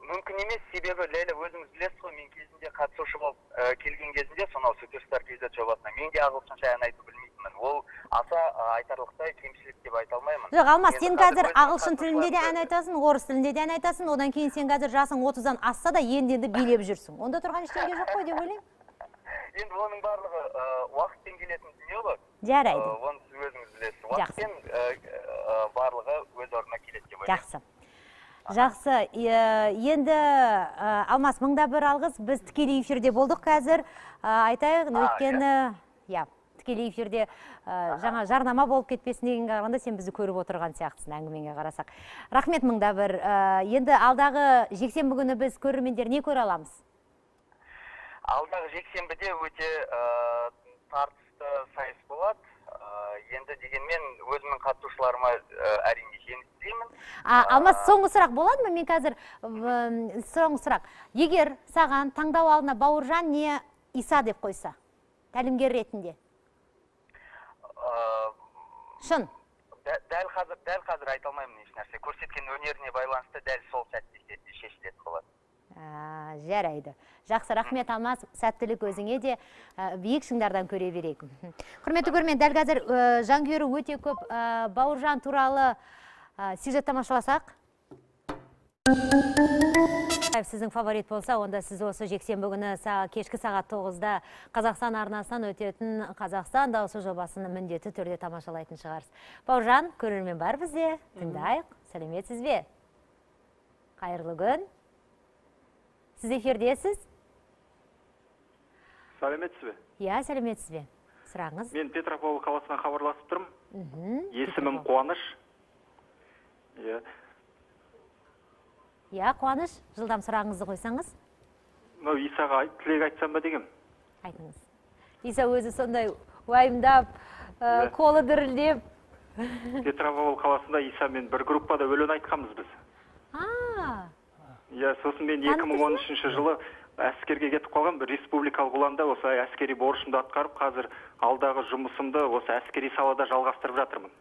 Мүмкін емес, себебі Ләйлә өзіңіз білесіз ғой, мен кезінде қатысушы болып келген кезінде сонау Суперстар KZ жобасына мен де ағылшынша ән айту білмейтінмін. Ол аса айтарлықтай кемшілік деп айта алмаймын. Жоқ, Алмас, сен қазір ағылшын тілінде де ән айтасың, орыс тілінде де ән айтасың, одан кейін сен қазір жасың 30-дан асса да енді билеп жүрсің. Онда тұрған ештеңе жоқ қой деп ойлаймын. Енді оның барлығы уақытпен келетін дүние ғой. Жарайды. Оны сіз өзіңіз білесіз. Уақытпен барлығы өз орнына келеді деп ойлаймын. Жақсы. Жақсы. Енді Алмас, мыңда бір алғыс. Біз тікелей эфирде болдық қазір. Айтайық, өйткені, иә, Тікелей эфирде жаңа жарнама болып кетпесін дегенге қарағанда сен бізді көріп отырған сияқтысың, әңгімеңе қарасақ. Рахмет мыңда бір. Енді алдағы жексенбі күні біз көрермендер не көре аламыз? Алдағы жексенбіде өте тартысты сайыс болады. Енді дегенмен өзімнің қатысушыларыма әрине жеңіс тілеймін. Алмас, соңғы сұрақ болады ма? Мен қазір соңғы сұрақ. Егер саған таңдау алдына Бауыржан не Иса деп қойса, тәлімгер ретінде? Шын. Дәл қазір айта алмаймын еш нәрсе. Көрсеткен өнеріне байланысты дәл сол сәтте шешілетін болады. Жарайды. Жақсы, рахмет Алмас, сәттілік өзіңе де, биік шыңдардан көре берейік. Құрметті көрермен, дәл қазір жанкүйері өте көп Бауыржан туралы сюжет тамашаласақ. Сіздің фаворит болса, онда сіз осы жексенбі күні кешкі сағат 9-да Қазақстан арнасынан өтетін Қазақстан дауысы жобасын міндетті түрде тамашалайтын шығарсыз. Бауыржан, көрермен бар бізде, тыңдайық. Сәлеметсіз бе? Қайырлы күн. Сіз эфирдесіз? Сәлеметсіз бе? Иә, сәлеметсіз бе? Сұрағыңыз? Мен Петропавл қаласынан хабарласып тұрмын. Есімім Қуаныш. Иә. Иә, Қуаныш, жылдам сұрағыңызды қойсаңыз. Мынау Исаға тілек айтсам ба дегем? Айтыңыз. Иса өзі сондай уайымдап, қолы дірілдеп. Петропавл қаласында Исамен бір группада өлең айтқанбыз біз. Иә, сосын мен 2013 жылы әскерге кетіп қалған, бір республикалық ұланда осы әскери борышымды атқарып, қазір алдағы жұмысымды осы әскери салада жалғастырып жатырмын.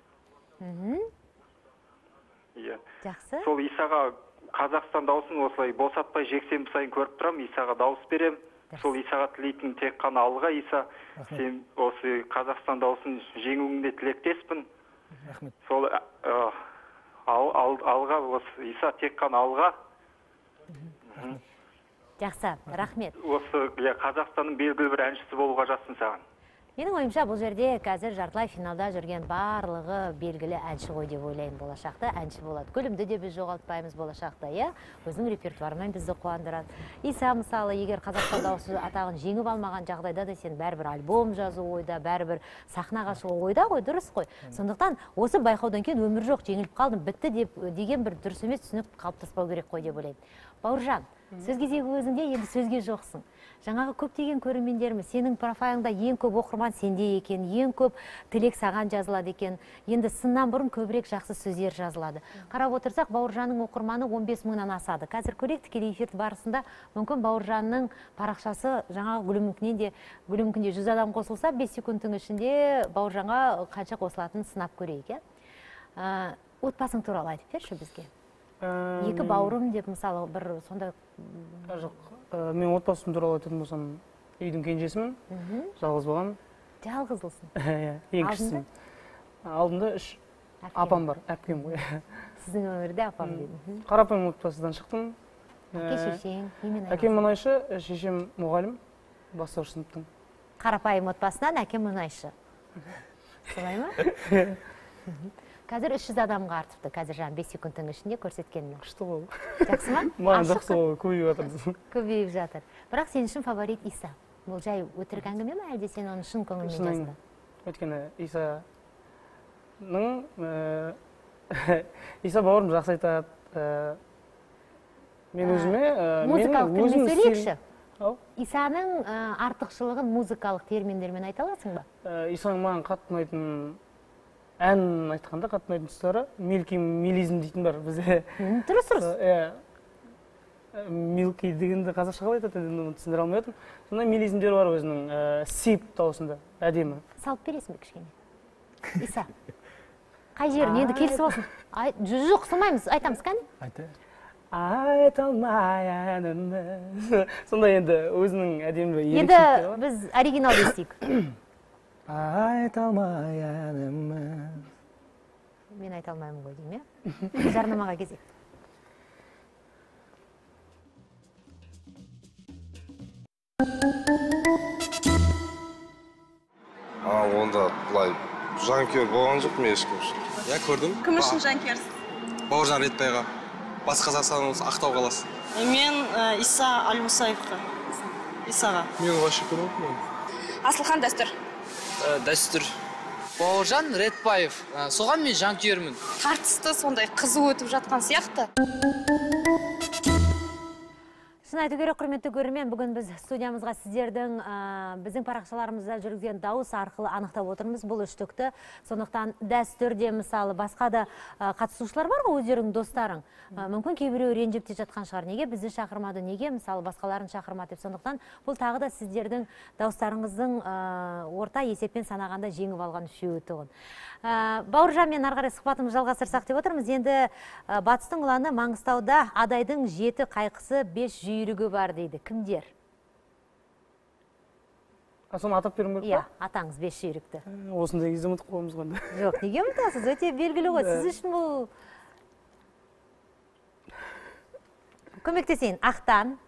Иә. Жақсы. Сол Исаға Қазақстан дауысын осылай босатпай жексенбі сайын көріп тұрамын, Исаға дауыс берем. Сол Исаға тілейтін тек қана алға, Иса, сен осы Қазақстан дауысын жеңуіңде тілектеспін. Рахмет. Сол алға, осы Иса тек қана алға. Жақсы, рахмет. Осы Қазақстанның белгілі бір әншісі болуға жазсын саған. Менің ойымша, бұл жерде қазір жартылай финалда жүрген барлығы белгілі әнші ғой деп ойлаймын. Болашақта әнші болады. Гүлімді де біз жоғалтпаймыз болашақта, иә? Өзінің репертуарымен бізді қуандырады. Иса, мысалы, егер Қазақстан дауысы атағын жеңіп алмаған жағдайда да сен бәрібір альбом жазу ойда, бәрібір сахнаға шығу ойда ғой, дұрыс қой. Сондықтан осы байқаудан кейін өмір жоқ, жеңіліп қалдым, бітті деп деген бір дұрыс емес түсінік қалыптаспау керек қой деп ойлаймын. Бауыржан, сөз кезегі өзіңде, енді сөзге жоқсың. Жаңағы көптеген көрермендеріміз, сенің профайлыңда ең көп оқырман сенде екен, ең көп тілек саған жазылады екен. Енді сыннан бұрын көбірек жақсы сөздер жазылады. Қарап отырсақ, Бауыржанның оқырманы 15 мыңнан асады. Қазір көрейік, тікелей эфир барысында мүмкін Бауыржанның парақшасы жаңағы Гүлімнікінен де, Гүлімнікінде 100 адам қосылса, 5 секундтың ішінде Бауыржанға қанша қосылатынын сынап көрейік, иә? Отбасың туралы айтып берші бізге. Екі бауырым деп мысалы бір сондай. Жоқ, мен отбасым туралы айтатын болсам, үйдің кенжесімін, жалғыз баламын. Жалғызсың? Иә, ең кішісімін. Алдымда 3 апам бар, әпкем ғой. Сіздің өмірде апам дедім. Қарапайым отбасыдан шықтым. Әке шешең немен айналысады? Әкем мұнайшы, шешем мұғалім, бастауыш сыныптың. Қарапайым отбасынан әкем мұнайшы. Солай ма? Қазір 300 адамға артыпты, қазір жаңа 5 секундтың ішінде көрсеткенім. Күшті ғой. Жақсы ма? Маған жақсы ғой, көбейіп жатыр. Көбейіп жатыр. Бірақ сен үшін фаворит Иса. Бұл жай өтірік әңгіме ме, әлде сен оны шын көңілмен жаздың? Өйткені Исаның, Иса бауырым жақсы айтады. Мен өзіме... Музыкалық тілмен сөйлейікші. Исаның артықшылығын музыкалық терминдермен айта аласың ба? Исаның маған қатты ұнайтын ән айтқанда қатты ұнайтын тұстары мелкий мелизм дейтін бар бізде. Дұрыс, дұрыс. Мелкий дегенді қазақша қалай айтады, енді оны түсіндіре алмай отырмын. Сондай мелизмдер бар өзінің сип дауысында, әдемі. Салып бересің бе кішкене? Иса, қай жерін енді келісіп алсын? Жоқ, салмаймыз, айтамыз кәне? Айта алмай әнімді. Сондай енді өзінің әдемі ерекшеліктері бар. Енді біз оригиналды естейік. Айта алмай әніміз. Мен айта алмаймын ғой деймін, иә? Жарнамаға кезек. Онда былай жанкүйер болған жоқ мен ешкім үшін. Иә, көрдім. Кім үшін жанкүйерсіз? Бауыржан Ретбайға. Батыс Қазақстан облысы, Ақтау қаласы. Мен Иса Әлмұсаевқа. Исаға. Мен вообще көрмеппін оны. Асылхан Дәстүр. Дәстүр. Бауыржан Ретбаев. Соған мен жанкүйермін. Тартысты сондай қызу өтіп жатқан сияқты. Шын айту керек, құрметті көрермен, бүгін біз студиямызға сіздердің біздің парақшаларымызда жүргізген дауыс арқылы анықтап отырмыз бұл үштікті. Сондықтан дәстүрде мысалы басқа да қатысушылар бар ғой, өздеріңнің достарың. Мүмкін кейбіреуі ренжіп те жатқан шығар. Неге бізді шақырмады, неге мысалы басқаларын шақырмады деп. Сондықтан бұл тағы да сіздердің дауыстарыңыздың орта есеппен санағанда жеңіп алған үшеуі тұғын. Бауыржанмен ары қарай сұхбатымызды жалғастырсақ деп отырмыз. Енді батыстың ұланы Маңғыстауда Адайдың 7 қайқысы 5 жүйрігі бар дейді. Кімдер? Соны атап беруім керек па? Иә, атаңыз 5 жүйрікті. Осындай кезде ұмытып қоямыз ғой. Жоқ, неге ұмытасыз? Өте белгілі ғой. Сіз үшін бұл көмектесейін. Ақтан.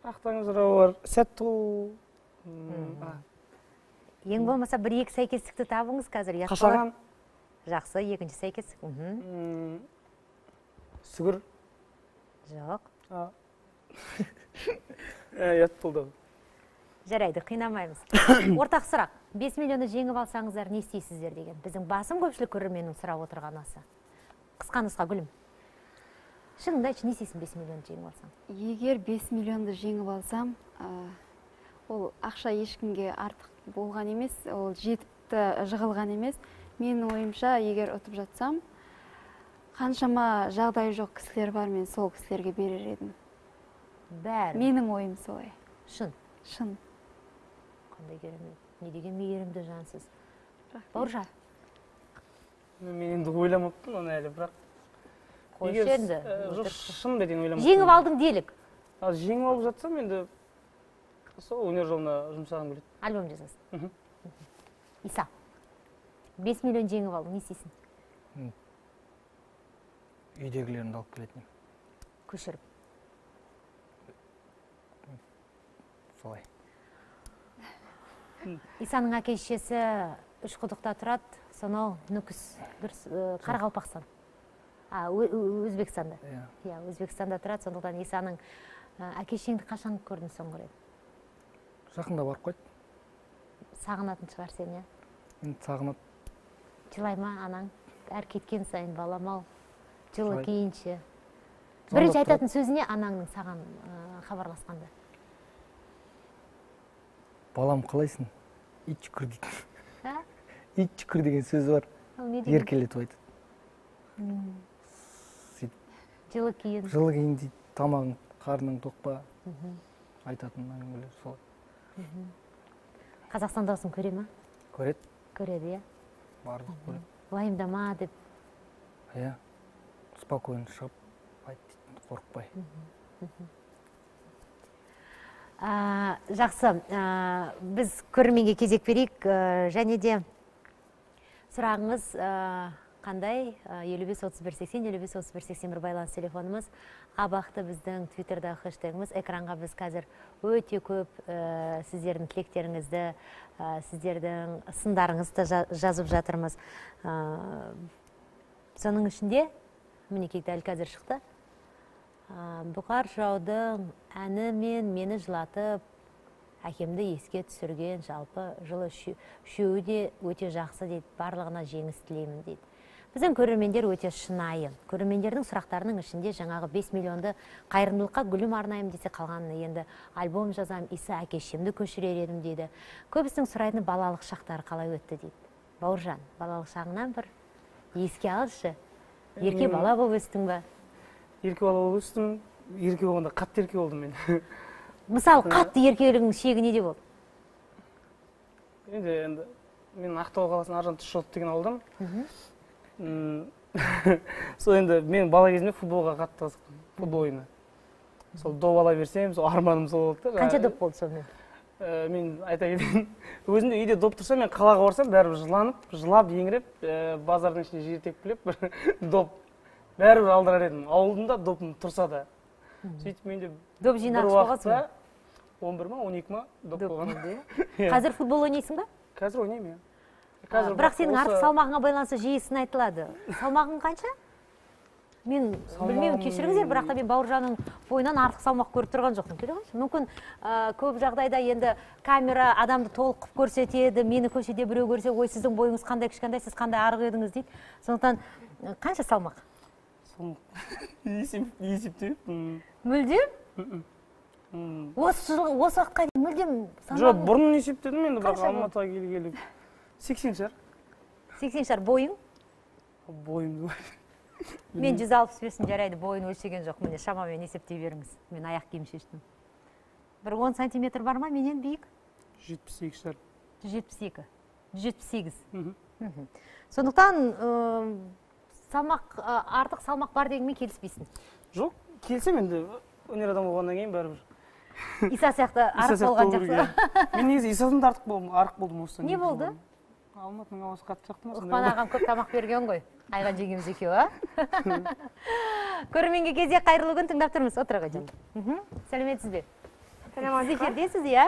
Ақтан жырауы бар. Сәтті. Ең болмаса бір-екі сәйкестікті табыңыз қазір. Қашаған. Жақсы, екінші сәйкестік. Сүгір. Жоқ. Ұят болды. Жарайды, қинамаймыз. Ортақ сұрақ. 5 миллионды жеңіп алсаңыздар не істейсіздер деген. Біздің басым көпшілік көрерменнің сұрап отырған осы. Қысқа нұсқа, Гүлім. Шыныңды айтшы, не істейсің 5 миллионды жеңіп алсаң? Егер 5 миллионды жеңіп алсам, ол ақша ешкімге артық болған емес, ол жетіпті жығылған емес. Менің ойымша, егер ұтып жатсам, қаншама жағдайы жоқ кісілер бар, мен сол кісілерге берер едім. Бәрі. Менің ойым солай. Шын. Шын. Қандай керемет. Не деген мейірімді жансыз. Бауыржан. Мен енді ойламаппын оны әлі, бірақ. Қойшы енді. Жоқ, шын деген ойламаппын. Жеңіп алдың делік. Ал жеңіп алып жатсам, енді сол өнер жолына жұмсағым келеді. Альбом жазасың. Иса, 5 миллион жеңіп алдың, не істейсің? Үйдегілерімді алып келетін. Көшіріп. Солай. Исаның әке шешесі үш құдықта тұрады, сонау Нүкіс, дұрыс, Қарақалпақстан. Өзбекстанда. Иә, Өзбекстанда тұрады, сондықтан Исаның әке шешеңді қашан көрдің соңғы рет? Жақында барып қойды. Сағынатын шығар сен, иә? Енді сағынады. Жылай ма анаң? Әр кеткен сайын балам-ау, жылы кейінші. Бірінші айтатын сөзіне анаңның саған хабарласқанда? Балам қалайсың? Ит шүкір дейді. Ит шүкір деген сөзі бар. Еркелетіп айтады. Жылы киін. Жылы киін дейді, тамағың, қарның тоқ па? Айтатын әңгімелер солай. Қазақстан дауысын көре ма? Көреді. Көреді, иә? Барлық көреді. Уайымдама деп. Иә, спокойно шығып айт дейді, қорықпай. Жақсы, біз көрерменге кезек берейік. Және де сұрағыңыз қандай? 55 31 80, 55 31 81 байланыс телефонымыз. Абақты біздің Твиттердағы хэштегіміз. Экранға біз қазір өте көп сіздердің тілектеріңізді, сіздердің сындарыңызды жазып жатырмыз. Соның ішінде, мінекей дәл қазір шықты. Бұқар жыраудың әнімен мені жылатып, әкемді еске түсірген жалпы жылы үшеуі де өте жақсы дейді, барлығына жеңіс тілеймін дейді. Біздің көрермендер өте шынайы. Көрермендердің сұрақтарының ішінде жаңағы 5 миллионды қайырымдылыққа гүлім арнаймын десе, қалғанын енді альбом жазам, Иса әке шешемді көшірер едім дейді. Көбісінің сұрайтыны балалық шақтары қалай өтті дейді. Бауыржан, балалық шағыңнан бір еске алшы. Ерке бала болып өстің ба? Ерке бала болып өстім. Ерке болғанда қатты ерке болдым мен. Мысалы, қатты еркелігінің шегі неде болды? Енді мен Ақтау қаласының Аржан Тұщылов деген ауылдамын. Сол енді мен бала кезімде футболға қатты қызықтым, футбол ойыны. Сол доп ала берсем, сол арманым сол болды. Қанша доп болды сонымен? Мен айта кетейін, өзімде үйде доп тұрса, мен қалаға барсам, бәрібір жыланып, жылап, еңіреп, базардың ішінде жер тепкілеп, бір доп бәрібір алдырар едім. Ауылымда допым тұрса да. Сөйтіп менде доп жинағыш болғансың ба? 11 ма, 12 ма доп болған. Қазір футбол ойнайсың ба? Қазір ойнаймын, иә. Бірақ сенің артық салмағыңа байланысты жиі сын айтылады. Салмағың қанша? Мен білмеймін, кешіріңіздер, бірақ та мен Бауыржанның бойынан артық салмақ көріп тұрған жоқпын. Мүмкін көп жағдайда енді камера адамды толық қып көрсетеді, мені көшеде біреу көрсе, ой, сіздің бойыңыз қандай кішкентай, сіз қандай арық едіңіз дейді. Сондықтан қанша салмақ? Есептеппін. Мүлдем? Осы уақытқа дейін мүлдем салмағың? Жоқ, бұрын есептедім енді, бірақ Алматыға келгелі 80 шығар. 80 шығар. Бойың? Бойым. Мен 165-ін, жарайды, бойын өлшеген жоқ. Міне, шамамен есептей беріңіз. Мен аяқ киім шештім. Бір 10 сантиметр бар ма менен биік? 72 шығар. 172. 178. Сондықтан салмақ, артық салмақ бар дегенмен келіспейсің? Жоқ, келісемін енді, өнер адамы болғаннан кейін бәрібір. Иса сияқты арық болған жақсы. Мен негізі Исадан да арық болдым осыдан. Не болды? Алматының ауасы қатты жақты ма? Ұқпан ағам көп тамақ берген ғой. Айған жегеміз екеуі, а? Көрерменге кезек, қайырлы күн, тыңдап тұрмыз. Отыра ғой, жаным. Сәлеметсіз бе? Сәлеметсіз. Сіз эфирдесіз, иә?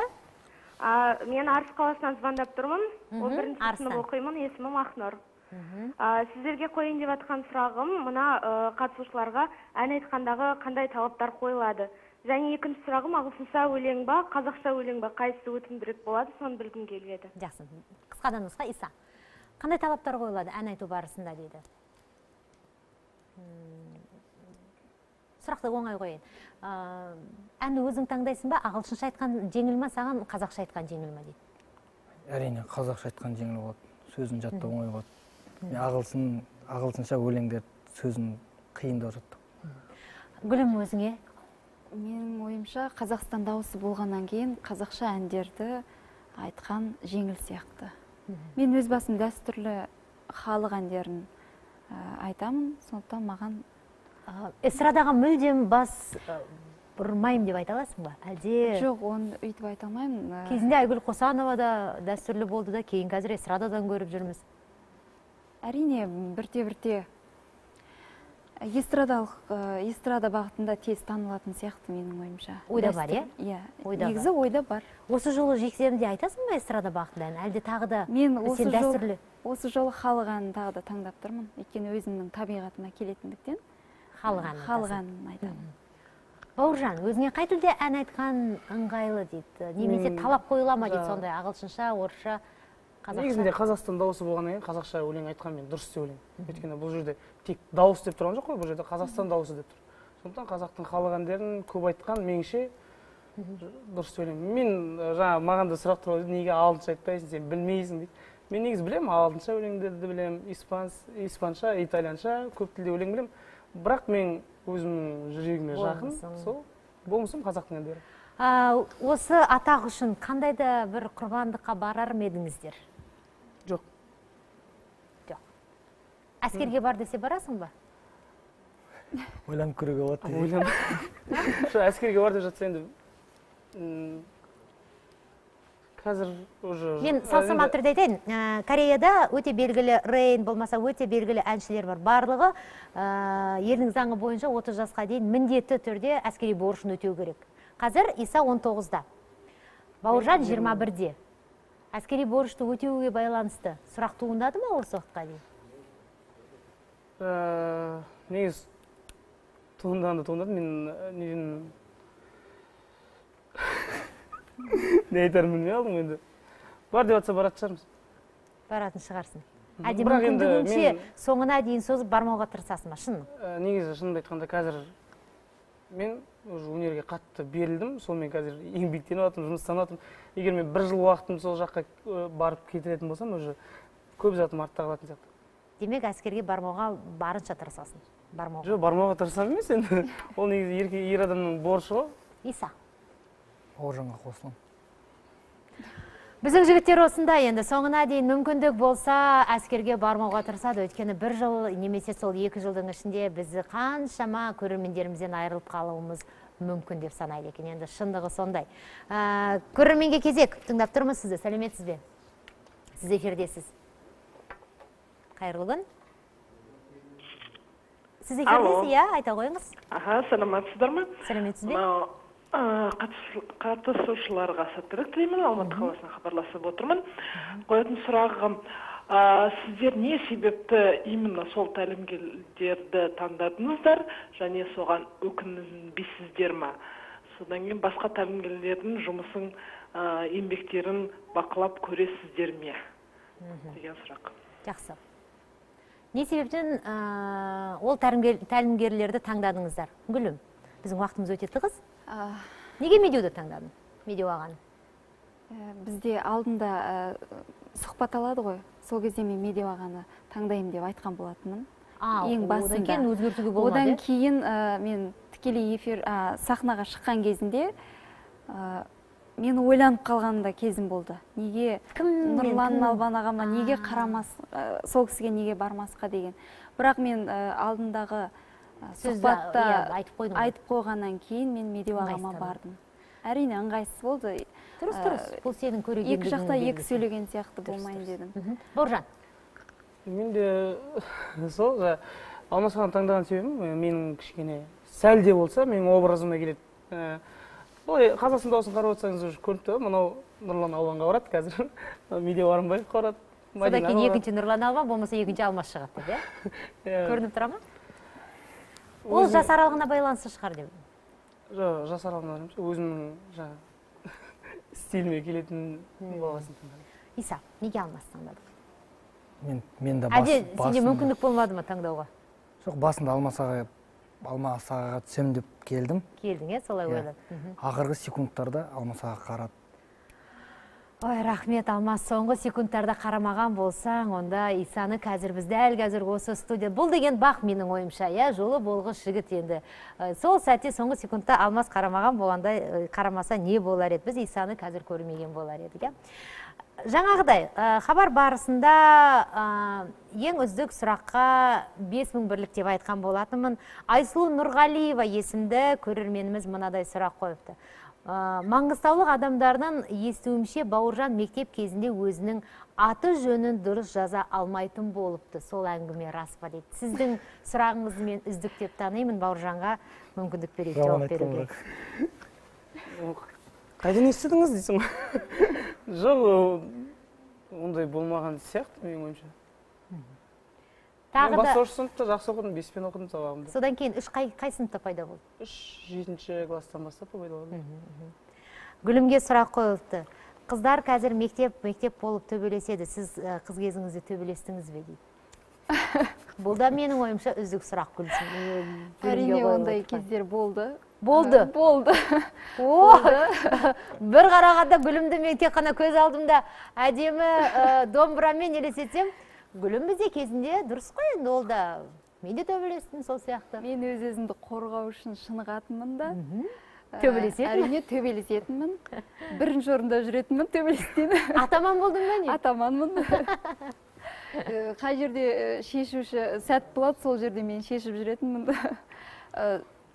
Мен Арыс қаласынан звондап тұрмын. 11-ші сынып оқимын, есімім Ақнұр. Сіздерге қояйын деп атқан сұрағым, мына қатысушыларға ән айтқандағы қандай талаптар қойылады? Және екінші сұрағым, ағылшынша өлең ба, қазақша өлең ба, қайсысы өтімдірек болады, соны білгім келеді. Жақсы. Қысқадан нұсқа, Иса. Қандай талаптар қойылады ән айту барысында дейді? Сұрақты оңай қояйын. Әнді өзің таңдайсың ба, ағылшынша айтқан жеңіл ма саған, қазақша айтқан жеңіл ма дейді? Әрине, қазақша айтқан жеңіл болады. Сөзін жаттау оңай болады. Мен ағылшынша өлеңдер сөзін қиындау жаттау. Гүлім, өзіңе? Менің ойымша, Қазақстан дауысы болғаннан кейін қазақша әндерді айтқан жеңіл сияқты. Мен өз басым дәстүрлі халық әндерін айтамын, сондықтан маған эстрадаға мүлдем бас бұрмаймын деп айта аласың ба? Әлде жоқ, оны өйтіп айта алмаймын. Кезінде Айгүл Қосанова да дәстүрлі болды да, кейін қазір эстрададан көріп жүрміз. Әрине, бірте-бірте эстрада бағытында тез танылатын сияқты менің ойымша. Ойда бар, иә? Иә, негізі ойда бар. Осы жолы жексенбіде айтасың ба эстрада бағытында ән? Әлде тағы да мен сен дәстүрлі? Осы жолы халық әнін тағы да таңдап тұрмын. Өйткені өзімнің табиғатыма келетіндіктен халық әнін айтамын. Бауыржан, өзіңе қай тілде ән айтқан ыңғайлы дейді? Немесе талап қойыла ма дейді сондай ағылшынша, орысша, қазақша? Негізінде Қазақстан дауысы болғаннан кейін қазақша өлең айтқан мен дұрыс деп ойлаймын. Өйткені бұл жерде тек дауыс деп тұрған жоқ қой, бұл жерде Қазақстан дауысы деп тұр. Сондықтан қазақтың халық әндерін көп айтқан меніңше дұрыс деп ойлаймын. Мен жаңа маған да сұрақ тұрады, неге ағылшынша айтпайсың, сен білмейсің дейді. Мен негізі білемін, ағылшынша өлеңдерді білемін, испанша, итальянша, көп тілде өлең білемін. Бірақ мен өзімнің жүрегіме жақын, сол болмысым қазақтың әндері. Осы атақ үшін қандай да бір құрбандыққа барар ма едіңіздер? Жоқ. Жоқ. Әскерге бар десе барасың ба? Ойланып көруге болады. Ойланып. Әскерге бар деп жатса енді қазір уже мен салыстырмалы түрде айтайын. Кореяда өте белгілі Рейн болмаса өте белгілі әншілер бар. Барлығы елдің заңы бойынша 30 жасқа дейін міндетті түрде әскери борышын өтеу керек. Қазір Иса 19-да, Бауыржан 21-де. Әскери борышты өтеуге байланысты сұрақ туындады ма осы уақытқа дейін? Негізі туындады. Мен неден не айтарымды білмей алдым енді. Бар деп атса баратын шығармыз. Баратын шығарсың. Әлде мүмкіндігінше соңына дейін созып бармауға тырысасың ба, шын? Негізі шынымды айтқанда қазір мен уже өнерге қатты берілдім, сонымен қазір еңбектеніп жатырмын, жұмыстанып жатырмын. Егер мен бір жыл уақытымды сол жаққа барып кетіретін болсам, уже көп затым артта қалатын сияқты. Демек, әскерге бармауға барынша тырысасың? Бармауға. Жоқ, бармауға тырысамын емес енді. Ол негізі ер адамның борышы ғой. Иса. Бауыржанға қосыламын. Біздің жігіттер осында енді соңына дейін мүмкіндік болса әскерге бармауға тырысады. Өйткені бір жыл немесе сол 2 жылдың ішінде бізді қаншама көрермендерімізден айырылып қалуымыз мүмкін деп санайды екен. Енді шындығы сондай. Көрерменге кезек, тыңдап тұрмыз сізді. Сәлеметсіз бе? Сіз эфирдесіз. Қайырлы күн. Сіз эфирдесіз, иә, айта қойыңыз. Аха, саламатсыздар ма? Сәлеметсіз бе? Қатысушыларға сәттілік тілеймін. Алматы қаласынан хабарласып отырмын. Қоятын сұрағым, Сіздер не себепті именно сол тәлімгерлерді таңдадыңыздар және соған өкінбейсіздер ма? Содан кейін басқа тәлімгерлердің жұмысын, еңбектерін бақылап көресіздер ме деген сұрақ. Жақсы. Не себептен ол тәлімгерлерді таңдадыңыздар? Гүлім, біздің уақытымыз өте тығыз. Неге Медеуді таңдадың? Медеу ағаны. Бізде алдында сұхбат алады ғой. Сол кезде мен Медеу ағаны таңдаймын деп айтқан болатынмын. Ең басында. Одан кейін өзгертуге болмады. Одан кейін мен тікелей эфир сахнаға шыққан кезінде мен ойланып қалғанда кезім болды. Неге Нұрлан Албан ағама неге қарамас, сол кісіге неге бармасқа деген. Бірақ мен алдындағы сұхбатта айтып қойғаннан кейін мен Медеу ағама бардым. Әрине ыңғайсыз болды. Дұрыс, дұрыс. Бұл сенің көрегендігіңнің белгісі. Екі жақта екі сөйлеген сияқты болмайын дедім. Бауыржан. Мен де сол Алмас ағаны таңдаған себебім менің кішкене сәл де болса менің образыма келеді. Былай Қазақстан дауысын қарап отырсаңыз уже көрініп тұр, мынау Нұрлан Албанға барады қазір, Медеу Арынбаевқа барады. Содан кейін екінші Нұрлан Албан, болмаса екінші Алмас шығады деп, иә? Көрініп тұра ма? Ол жас аралығына байланысты шығар деп. Жоқ, жас аралығына емес, өзімнің жаңа стиліме келетін болғасын таңдадым. Иса, неге Алмас таңдадық? Мен де басында. Сенде мүмкіндік болмады ма таңдауға? Жоқ, басында Алмас ағаға түсем деп келдім. Келдің, солай ойладың. Ақырғы секундтарда Алмас ағаға қарады. Ой, рахмет, Алмас, соңғы секундтарда қарамаған болсаң, онда Исаны қазір біз дәл қазір осы студия. Бұл деген бақ менің ойымша, иә, жолы болғыш жігіт енді. Сол сәтте соңғы секундта Алмас қарамаған болғанда, қарамаса не болар еді? Біз Исаны қазір көрмеген болар едік, иә. Жаңағыдай, хабар барысында ең үздік сұраққа 5000 бірлік деп айтқан болатынмын. Айсұлу Нұрғалиева есімді көрерменіміз мынадай сұрақ қойыпты. Маңғыстаулық адамдарының естуімше Бауыржан мектеп кезінде өзінің аты жөнін дұрыс жаза алмайтын болыпты. Сол әңгіме рас па дейді. Сіздің сұрағыңызды мен үздік деп танимын. Бауыржанға мүмкіндік берейік жауап беруге. Қайдан естідіңіз дейсің ғой? Жоқ, ондай болмаған сияқты менің ойымша. Тағы да бастауыш сыныпта жақсы оқыдым, 5-пен оқыдым сабағымды. Содан кейін 3 қай сыныпта пайда болды? 3 7-ші класстан бастап пайда болды. Гүлімге сұрақ қойылыпты. Қыздар қазір мектеп болып төбелеседі. Сіз қыз кезіңізде төбелестіңіз бе дейді. Бұл да менің ойымша үздік сұрақ, Гүлсім. Әрине ондай кездер болды. Болды. Болды. О, бір қарағанда Гүлімді мен тек қана көз алдымда әдемі домбырамен елестетсем, Гүлім бізде кезінде дұрыс қой енді, ол да мен де төбелестім сол сияқты. Мен өз өзімді қорғау үшін шынығатынмын да. Төбелесетінмін. Әрине төбелесетінмін. Бірінші орында жүретінмін төбелестен. Атаман болдың ба не? Атаманмын. Қай жерде шешуші сәт болады, сол жерде мен шешіп жүретінмін.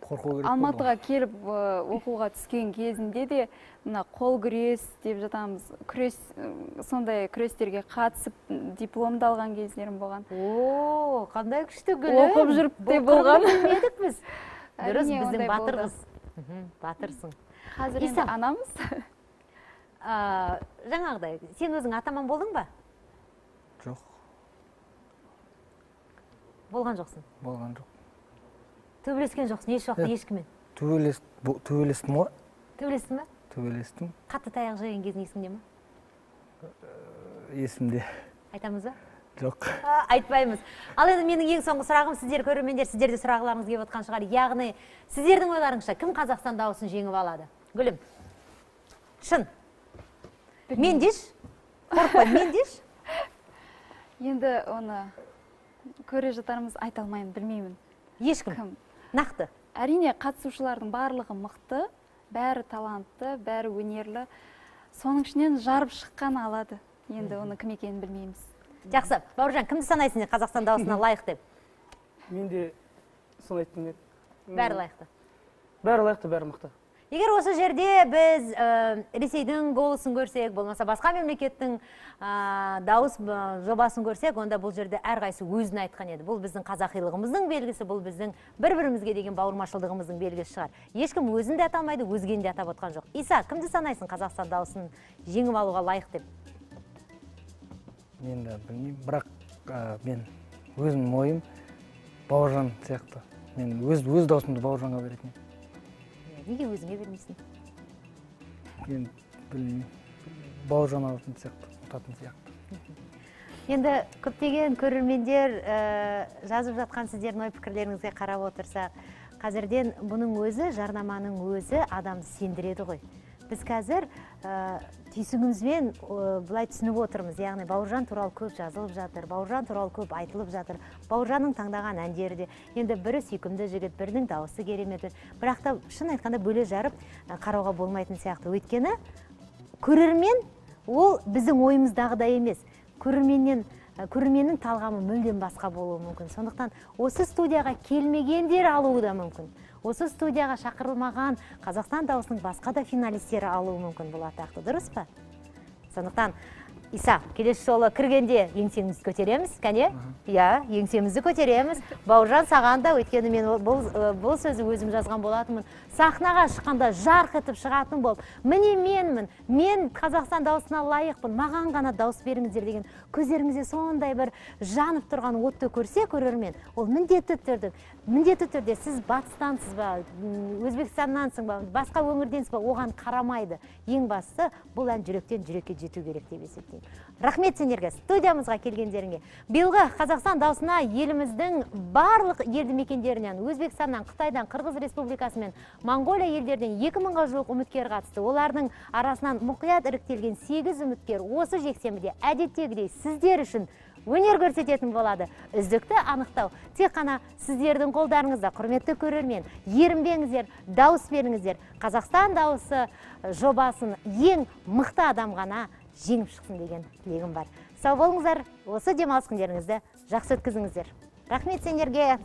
Алматыға келіп оқуға түскен кезінде де мына қол күрес деп жатамыз, күрес, сондай күрестерге қатысып дипломды алған кездерім болған. О, қандай күшті, Гүлім. Оқып жүріп те болған. Білмедік біз. Дұрыс, біздің батыр қыз. Батырсың. Қазір енді анамыз. Жаңағыдай, сен өзің атаман болдың ба? Жоқ. Болған жоқсың? Болған жоқ. Төбелескен жоқсың, еш уақытта ешкіммен? Төбелестім ғой. Төбелестің ба? Төбелестім. Қатты таяқ жеген кезің есіңде ме? Есімде. Айтамыз ба? Жоқ. Айтпаймыз. Ал енді менің ең соңғы сұрағым, сіздер көрермендер, сіздер де сұрағыларыңыз келіп отқан шығар. Яғни, сіздердің ойларыңызша кім Қазақстан дауысын жеңіп алады? Гүлім. Шын. Мен деш? Қорықпа, мен деш? Енді оны көре жатармыз, айта алмаймын, білмеймін. Ешкім. Нақты. Әрине, қатысушылардың барлығы мықты, бәрі талантты, бәрі өнерлі. Соның ішінен жарып шыққан алады. Енді оны кім екенін білмейміз. Жақсы. Бауыржан, кімді санайсың Қазақстан дауысына лайық деп? Мен де соны айтқым келеді. Бәрі лайықты. Бәрі лайықты, бәрі мықты. Егер осы жерде біз Ресейдің голосын көрсек, болмаса басқа мемлекеттің дауыс жобасын көрсек, онда бұл жерде әрқайсы өзін айтқан еді. Бұл біздің қазақилығымыздың белгісі, бұл біздің бір-бірімізге деген бауырмашылдығымыздың белгісі шығар. Ешкім өзін де атамайды, өзгені де атап отқан жоқ. Иса, кімді санайсың Қазақстан дауысын жеңіп алуға лайық деп? Енді білмеймін, бірақ мен өзімнің ойым Бауыржан сияқты. Мен өз даусымды Бауыржанға беретін едім. Неге өзіңе бермейсің? Енді білмеймін, Бауыржан алатын сияқты, ұтатын сияқты. Енді көптеген көрермендер жазып жатқан сіздердің ой пікірлеріңізге қарап отырсақ, қазірден бұның өзі, жарнаманың өзі адамды сендіреді ғой. Біз қазір түйсігімізбен былай түсініп отырмыз, яғни Бауыржан туралы көп жазылып жатыр, Бауыржан туралы көп айтылып жатыр, Бауыржанның таңдаған әндері де, енді бірі сүйкімді жігіт, бірінің дауысы керемет, бірақ та шын айтқанда бөле жарып қарауға болмайтын сияқты. Өйткені көрермен ол біздің ойымыздағыдай емес, көрерменнің талғамы мүлдем басқа болуы мүмкін. Сондықтан осы студияға келмегендер алуы да мүмкін. Осы студияға шақырылмаған Қазақстан дауысының басқа да финалистері алуы мүмкін бұл атақты, дұрыс па? Сондықтан Иса, келесі жолы кіргенде еңсемізді көтереміз, кәне? Иә, еңсемізді көтереміз. Бауыржан, саған да, өйткені мен бұл сөзі өзім жазған болатынмын. Сахнаға шыққанда жарқ етіп шығатын болып, міне менмін, мен Қазақстан дауысына лайықпын, маған ғана дауыс беріңіздер деген көздеріңізде сондай бір жанып тұрған отты көрсе көрермен, ол міндетті түрде сіз батыстансыз ба, Өзбекстаннансың ба, басқа өңірденсіз ба, оған қарамайды. Ең бастысы бұл ән жүректен жүрекке жету керек деп есептеймін. Рахмет сендерге, студиямызға келгендеріңе. Биылғы Қазақстан дауысына еліміздің барлық елді мекендерінен, Өзбекстаннан, Қытайдан, Қырғыз Республикасы мен Моңғолия елдерінен 2000-ға жуық үміткер қатысты. Олардың арасынан мұқият іріктелген 8 үміткер осы жексенбіде әдеттегідей сіздер үшін өнер көрсететін болады. Үздікті анықтау тек қана сіздердің қолдарыңызда, құрметті көрермен. Ерінбеңіздер, дауыс беріңіздер. Қазақстан дауысы жобасын ең мықты адам ғана жеңіп шықсын деген тілегім бар. Сау болыңыздар, осы демалыс күндеріңізді жақсы өткізіңіздер. Рахмет сендерге.